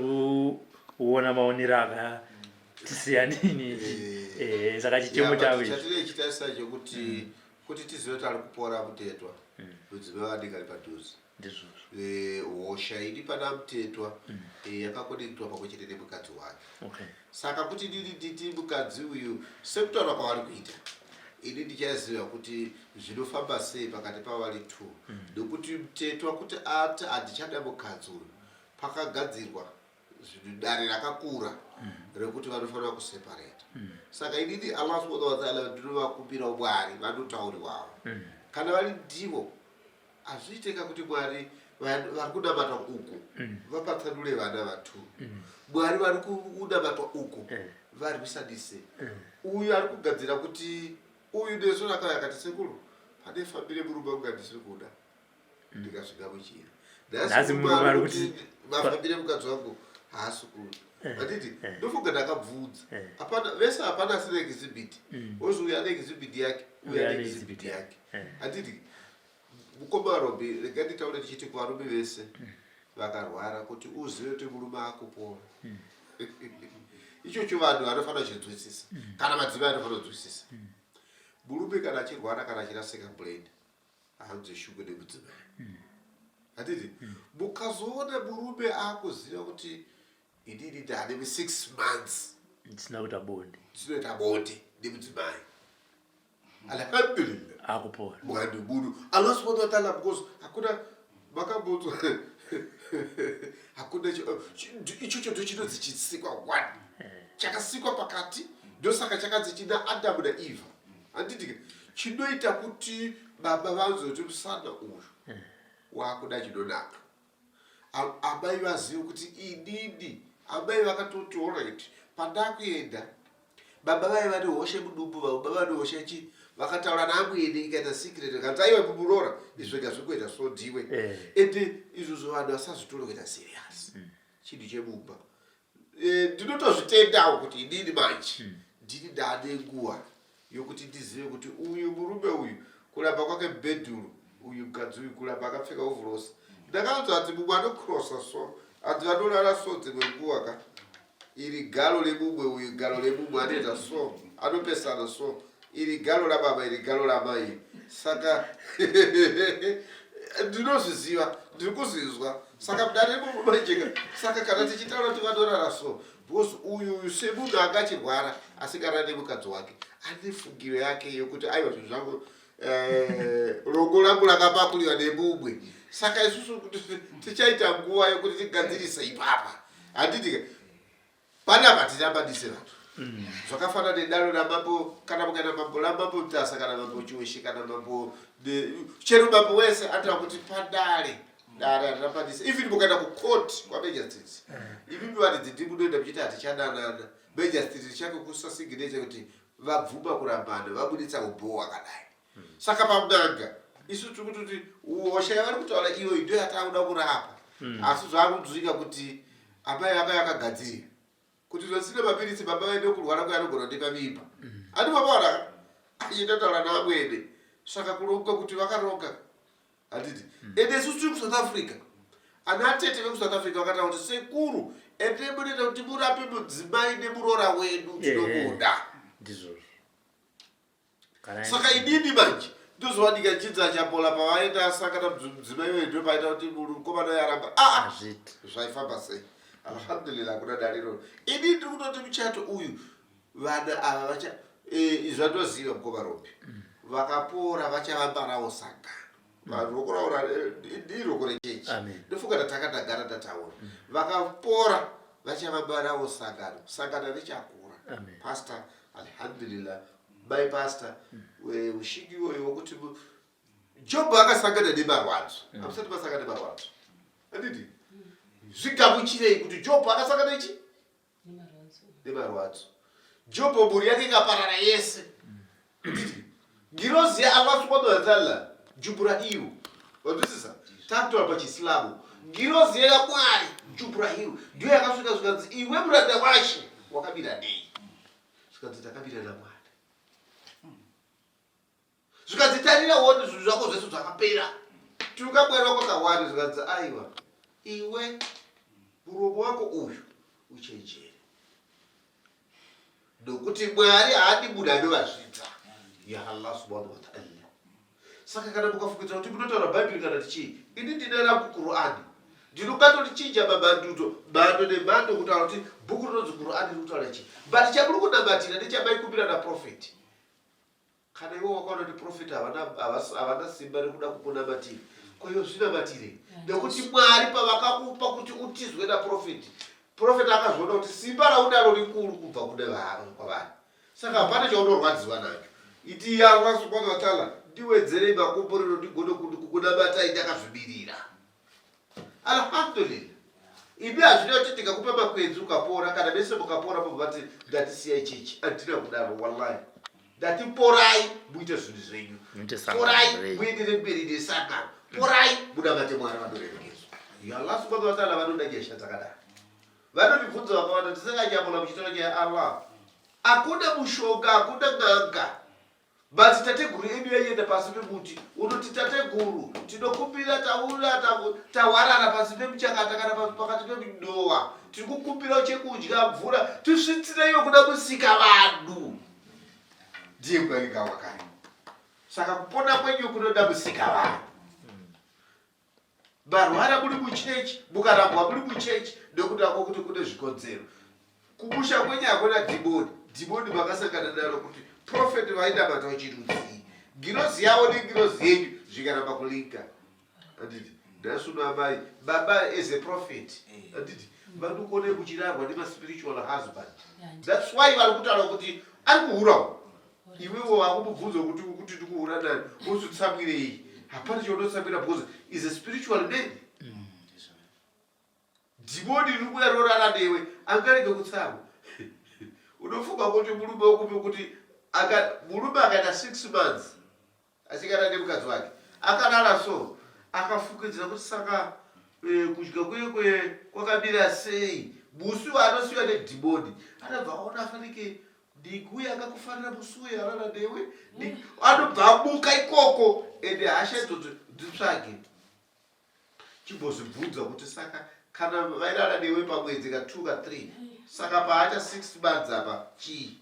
kuona maonero akatisiyanini eh. eh, saka chichemo chavo chatine chitarisa chekuti mm. kuti tizive kuti ari kupora mutetwa mm. mudzimai vadiki ari padhuze ndizvozvo hosha iri pana mutetwa mm. yakakonektwa pamwe chete nemukadzi wake okay. saka kuti ndini nditi mukadzi uyu sekutaura kwavari kuita ini ndichaziva kuti zvinofamba sei pakati pavari two nekuti mutetwa kuti ati handichada mukadzi uyu pakagadzirwa zvinhu dare rakakura mm. rekuti vanofanira kuseparata mm. saka inini allah subhanahu wataala ndinovakumbirawo mwari vanotauriwawo mm. kana vari ndivo hazviiteka kuti mwari vari kunamata uku mm. vapatsanure vana vatu mm. mwari vari kunamatwa uku mm. varwisanise mm. uyu ari kugadzira kuti uyu nesu rakauya akati sekuru pane fambire murume wangu andisiri kuda ndikazvigamuchira nhasi murume ari kuti mafambire mukadzi wangu haasi kuda eh, handiti eh. ndofunga ndakabvunza eh. hapana vese hapana asina exhibit mm. wozi uyu ane exhibit yake uyu ane exhibit yake handiti mukoma robi rega nditaure ndichiti kuvarume vese mm. vakarwara kuti uzive kuti murume akupora mm. ichocho vanhu vanofanira kuchinzwisisa kana madzimai anofanira kunzwisisa murume kana achirwara kana achirasika brain hanzi shungu nemudzimai handiti mukazoona murume akuziva kuti inini ndane six months ndisina kuita bonde ndisinoita bonde nemudzimai alhamdulillah akupora mwandu budu allah subhanahu wa ta'ala because hakuna makambonzwa hakuna ichocho ndochinonzi chisikwa one eh. chakasikwa pakati ndosaka chakanzi china adamu naeva handiti Chinoita kuti baba vanzwe kuti musana uyu wakuda chinonaka. Amai vazive kuti inini amai vakatoti alright pandakuenda baba vaiva nehosha yemudumbu vavo baba vane hosha yechi vakataura naamwene ikaita secret vakanzi aiwa muroora izvo ika zviri kuita so ndiwe eh. ende izvozvo vanhu vasazvitore kuita serious mm. chinhu chemumba Eh, ndinotozvitendawo kuti inini manje hmm. ndini ndane nguva yokuti ndizive kuti uyu murume uyu kuramba kwake bhedhuru uyu mukadzi uyu kuramba akapfeka ovhurosi ndakanzwa hanzi mumwe anokrosa so hanzi vanorara so dzimwe nguva ka iri galo remumwe uyu galo remumwe anoita so anopesana so iri galo rababa iri galo ramai saka ndinozviziva ndiri kuzvinzwa saka mudare imomo manjeka saka kana tichitaura kuti vanorara so because uyu uyu semunhu anga achirwara asingarara nemukadzi wake ane fungiro yake yokuti aiwa zvinhu zvangu eh, rongo rangu rakapakuliwa nemumwe saka isusu tichaita nguva yokuti tigadzirise ipapa handiti panapa tirambanise vanhu Zvakafanana nedaro ramambo, kana mukaenda mambo ramambo Mutasa kana mambo Chiweshe kana mambo chero mambo wese anotaura kuti padare dare harirambanisi. Even mukaenda kucourt kwamagistrates, imimi varidzi ndimi munoenda muchiti hatichadanana, magistrate richakukusa signature kuti vabvuma kurambana, vabuditsa ubhoo hwakadai. Saka pan'anga isu tiri kutoti hosha yavari kutaura iyoyi ndiyo yatakuda kurapa. Asi zvakunzwika kuti amai vanga vakagadzirira kuti zvasina mapiritsi baba vaende kurwara kuya anogona kundipa mimba. Andi baba vanaka achitotaura naamwene. Saka kuronga kuti vakaronga handiti. Ende isusu tiri kuSouth Africa, ana atete vekuSouth Africa vakataura kuti sekuru ende munoita kuti murape mudzimai nemuroora wedu tinomuda. Ndizvozvo. Saka inini manje ndozovadika chinzi achapola pavaenda asangana mudzimai wedu ndopaita kuti mukomana uyo aramba. Aa, zvaifamba sei? Alhamdulillah, hakuna dariro. Ini ndiri kutoti muchato uyu vana ava vacha zvandoziva mukoma Robi, vakapora vachavamba rawo sangano. Roko raura ndiroko rechechi, ndofunga tatanga tagara tataura. Vakapora vachavamba rawo sangano, sangano richakura. Pastor, alhamdulillah, mai pastor, ushingi iwoyo wokuti Job akasangana nemarwadzo. Hamusati masangana nemarwadzo, handiti? Zvigamuchirei kuti Job akasangana ichi nemarwadzo. Job mhuri yake ikaparara yese. Ngirozi yaAllah subhanahu wa ta'ala Jubrailu, wanzwisisa? Takutaura pachiislamu, ngirozi yaMwari Jubrailu ndiyo yakasvika zvikanzi, iwe muranda washe wakamira nei? Zvikanzi takamira naMwari. Zvikanzi tarira uone zvinhu zvako zvese zvakapera, tuka Mwari wako kawani. Zvikanzi aiwa, iwe muromo wako uyu uchenjere, nokuti Mwari haadi munhu anovazvidza ya Allah subhanahu wa ta'ala. Saka kana mukafungidzira kuti munotaura Bhaibheri kana tichii, ini ndine rangu Qur'ani, ndinongatorichinja mamanduto mhando nemhando kutaura kuti bhuku rinonzi Qur'ani riri kutaura chii, but chamuri kunamatira nechamaikumbira naprofeti. Kana iwe wakaona kuti prophet havana simba rekuda kukunamatira, ko iwe zvinamatire? Nekuti Mwari pavakakupa kuti utizwe naprofeti, prophet akazviona kuti simba raunaro rikuru kubva kune kwavari. Saka hapana chaunorwadziwa nacho. Iti ya Allah subhanahu wa ta'ala, ndiwedzerei makomborero ndigone kukunamatai ndakazvimirira. Alhamdulillah. Imi hazvina kuti ndikakupa makwenzi ukapora, kana mese mukapora mobva vati ndatisiya ichichi. Handina kudaro, wallahi. Ndati porai muite zvinhu zvenyu, porai muendere mberi nesangano, porai munamate Mwari vanoremekedzwa. Ya Allah subhanahu wa ta'ala vanoda nyasha dzakadaro. Vanotibvunza vakawanda tisinganyamula muchitaura nyaya Allah. Hakuna mushonga, hakuna n'anga. Madzitateguru edu yaienda pasi pemuti unoti, Tateguru, tinokumbira taura tawarara pasi pemuchakata kana pakati pemudowa. Tiri kukumbirawo chekudya, mvura, tisvitsireiwo kuna musika vanhu. Ndiye Mwari gawakare. Saka kupona kwenyu kunoda musika vanhu. Marwara muri muchechi, mukarambwa muri muchechi nekuda kwokuti kune zvikonzero. Kumusha kwenyu hakuna dhimoni, dhimoni makasangana naro kuti prophet vainamata chirudzii, ngirozi yavo nengirozi yenyu zvikaramba kulinka. Handiti nhasi uno amai baba as a prophet, handiti vanokone kuchirarwa nemaspiritual husband. That's why vari kutaura kuti ari kuhurawo. Iwewe wakumubvunza kuti kuti ndikuhura nani, uzotsamwirei? Hapana chaunotsamwira because is a spiritual man. Dhimoni riri kuuya rorara newe, angarege kutsamwa? Unofunga kuti murume wokupi kuti murume akaita 6 months asikana nemukadzi wake akarara so akafukidzira kuti saka kudya kuye kwakamira sei, musi waanosiwa nedhimoni anobva aona afanike ndikuye akakufanira musi uyu arara newe, anobva amuka ikoko. Ende hasha idzodzo dzitsvage, chimbozvibvunza kuti saka kana vairara newe pamwedzi ka 2 ka 3, saka paacha 6 months apa chii?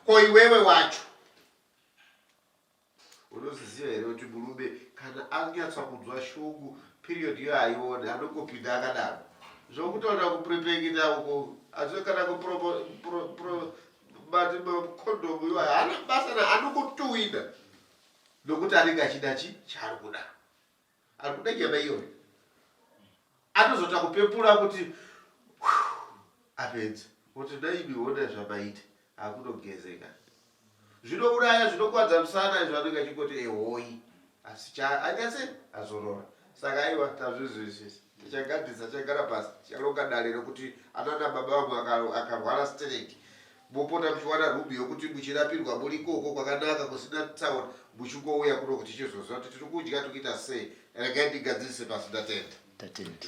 Ko iwewe wacho unozviziva here kuti murume kana anyatsa kunzwa shungu period iyo haione, anongopinda akadaro zvokutaura kuprepekita uko asi kana kupmati makondomu iwayo haana basa na anongotuwina nokuti anenge achida chi chaari kuda, ari kuda nyama iyoyo, anozota kupepura kuti apedza. Kuti naimi honai zvamaita hakunogezeka. Zvinouraya zvinokwadza musana izvo anenge achingoti ehoi asi cha anyatse azorora. Saka aiwa tazvizwisisa. Tichagadzirisa tichagara pasi ticharonga dare rekuti anana baba vamwe akarwara stereki mopota muchiwana room yokuti muchirapirwa muri ikoko kwakanaka kusina tsaona muchingouya kuno kuti tichizoziva kuti tiri kudya tiri kuita sei. Regai ndigadzirise pasi ndatenda. Tatenda.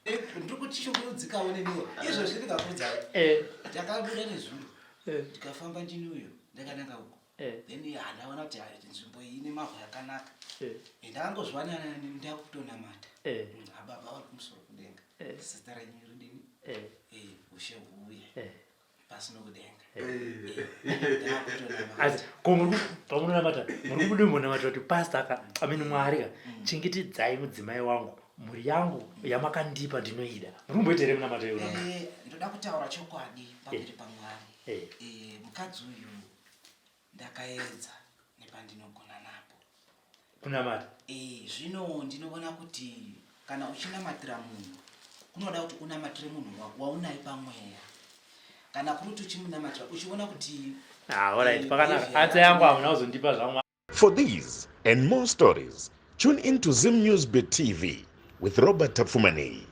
Eh, ndiri kuchishungurudzikawo neniwo izvozvi ndikakuudzai eh. ndakabuda nezuro eh. ndikafamba ndini uyo ndakananga uko then handaona kuti nzvimbo iyi ine mavhu yakanaka ndakangozviwana ndakutonamata mm, ababa vari kumusoro kudenga zita renyu ridini ushe huuye pasi nokudenga asi ko muri pamunonamata muri kubudimbonamata kuti pasta ka amini mwari ka mm. chengetedzai mudzimai wangu mhuri yangu yamakandipa ndinoida muri kumboita here munamato iyoyo eh, ndoda kutaura chokwadi pamberi pamwari eh. eh, mukadzi uyu Ndakaedza nepandinogona napo. Kunamata? Eh, zvino ndinoona kuti kana uchinamatira munhu kunoda kuti unamatire munhu waunaye pamweya. Kana kuri kuti uchimunamatira uchiona kuti Ah, all right, pakanaka. Answer yangu hamuna kuzondipa zvangu. For these and more stories, tune in to Zim News Bit TV with Robert Tapfumaneyi.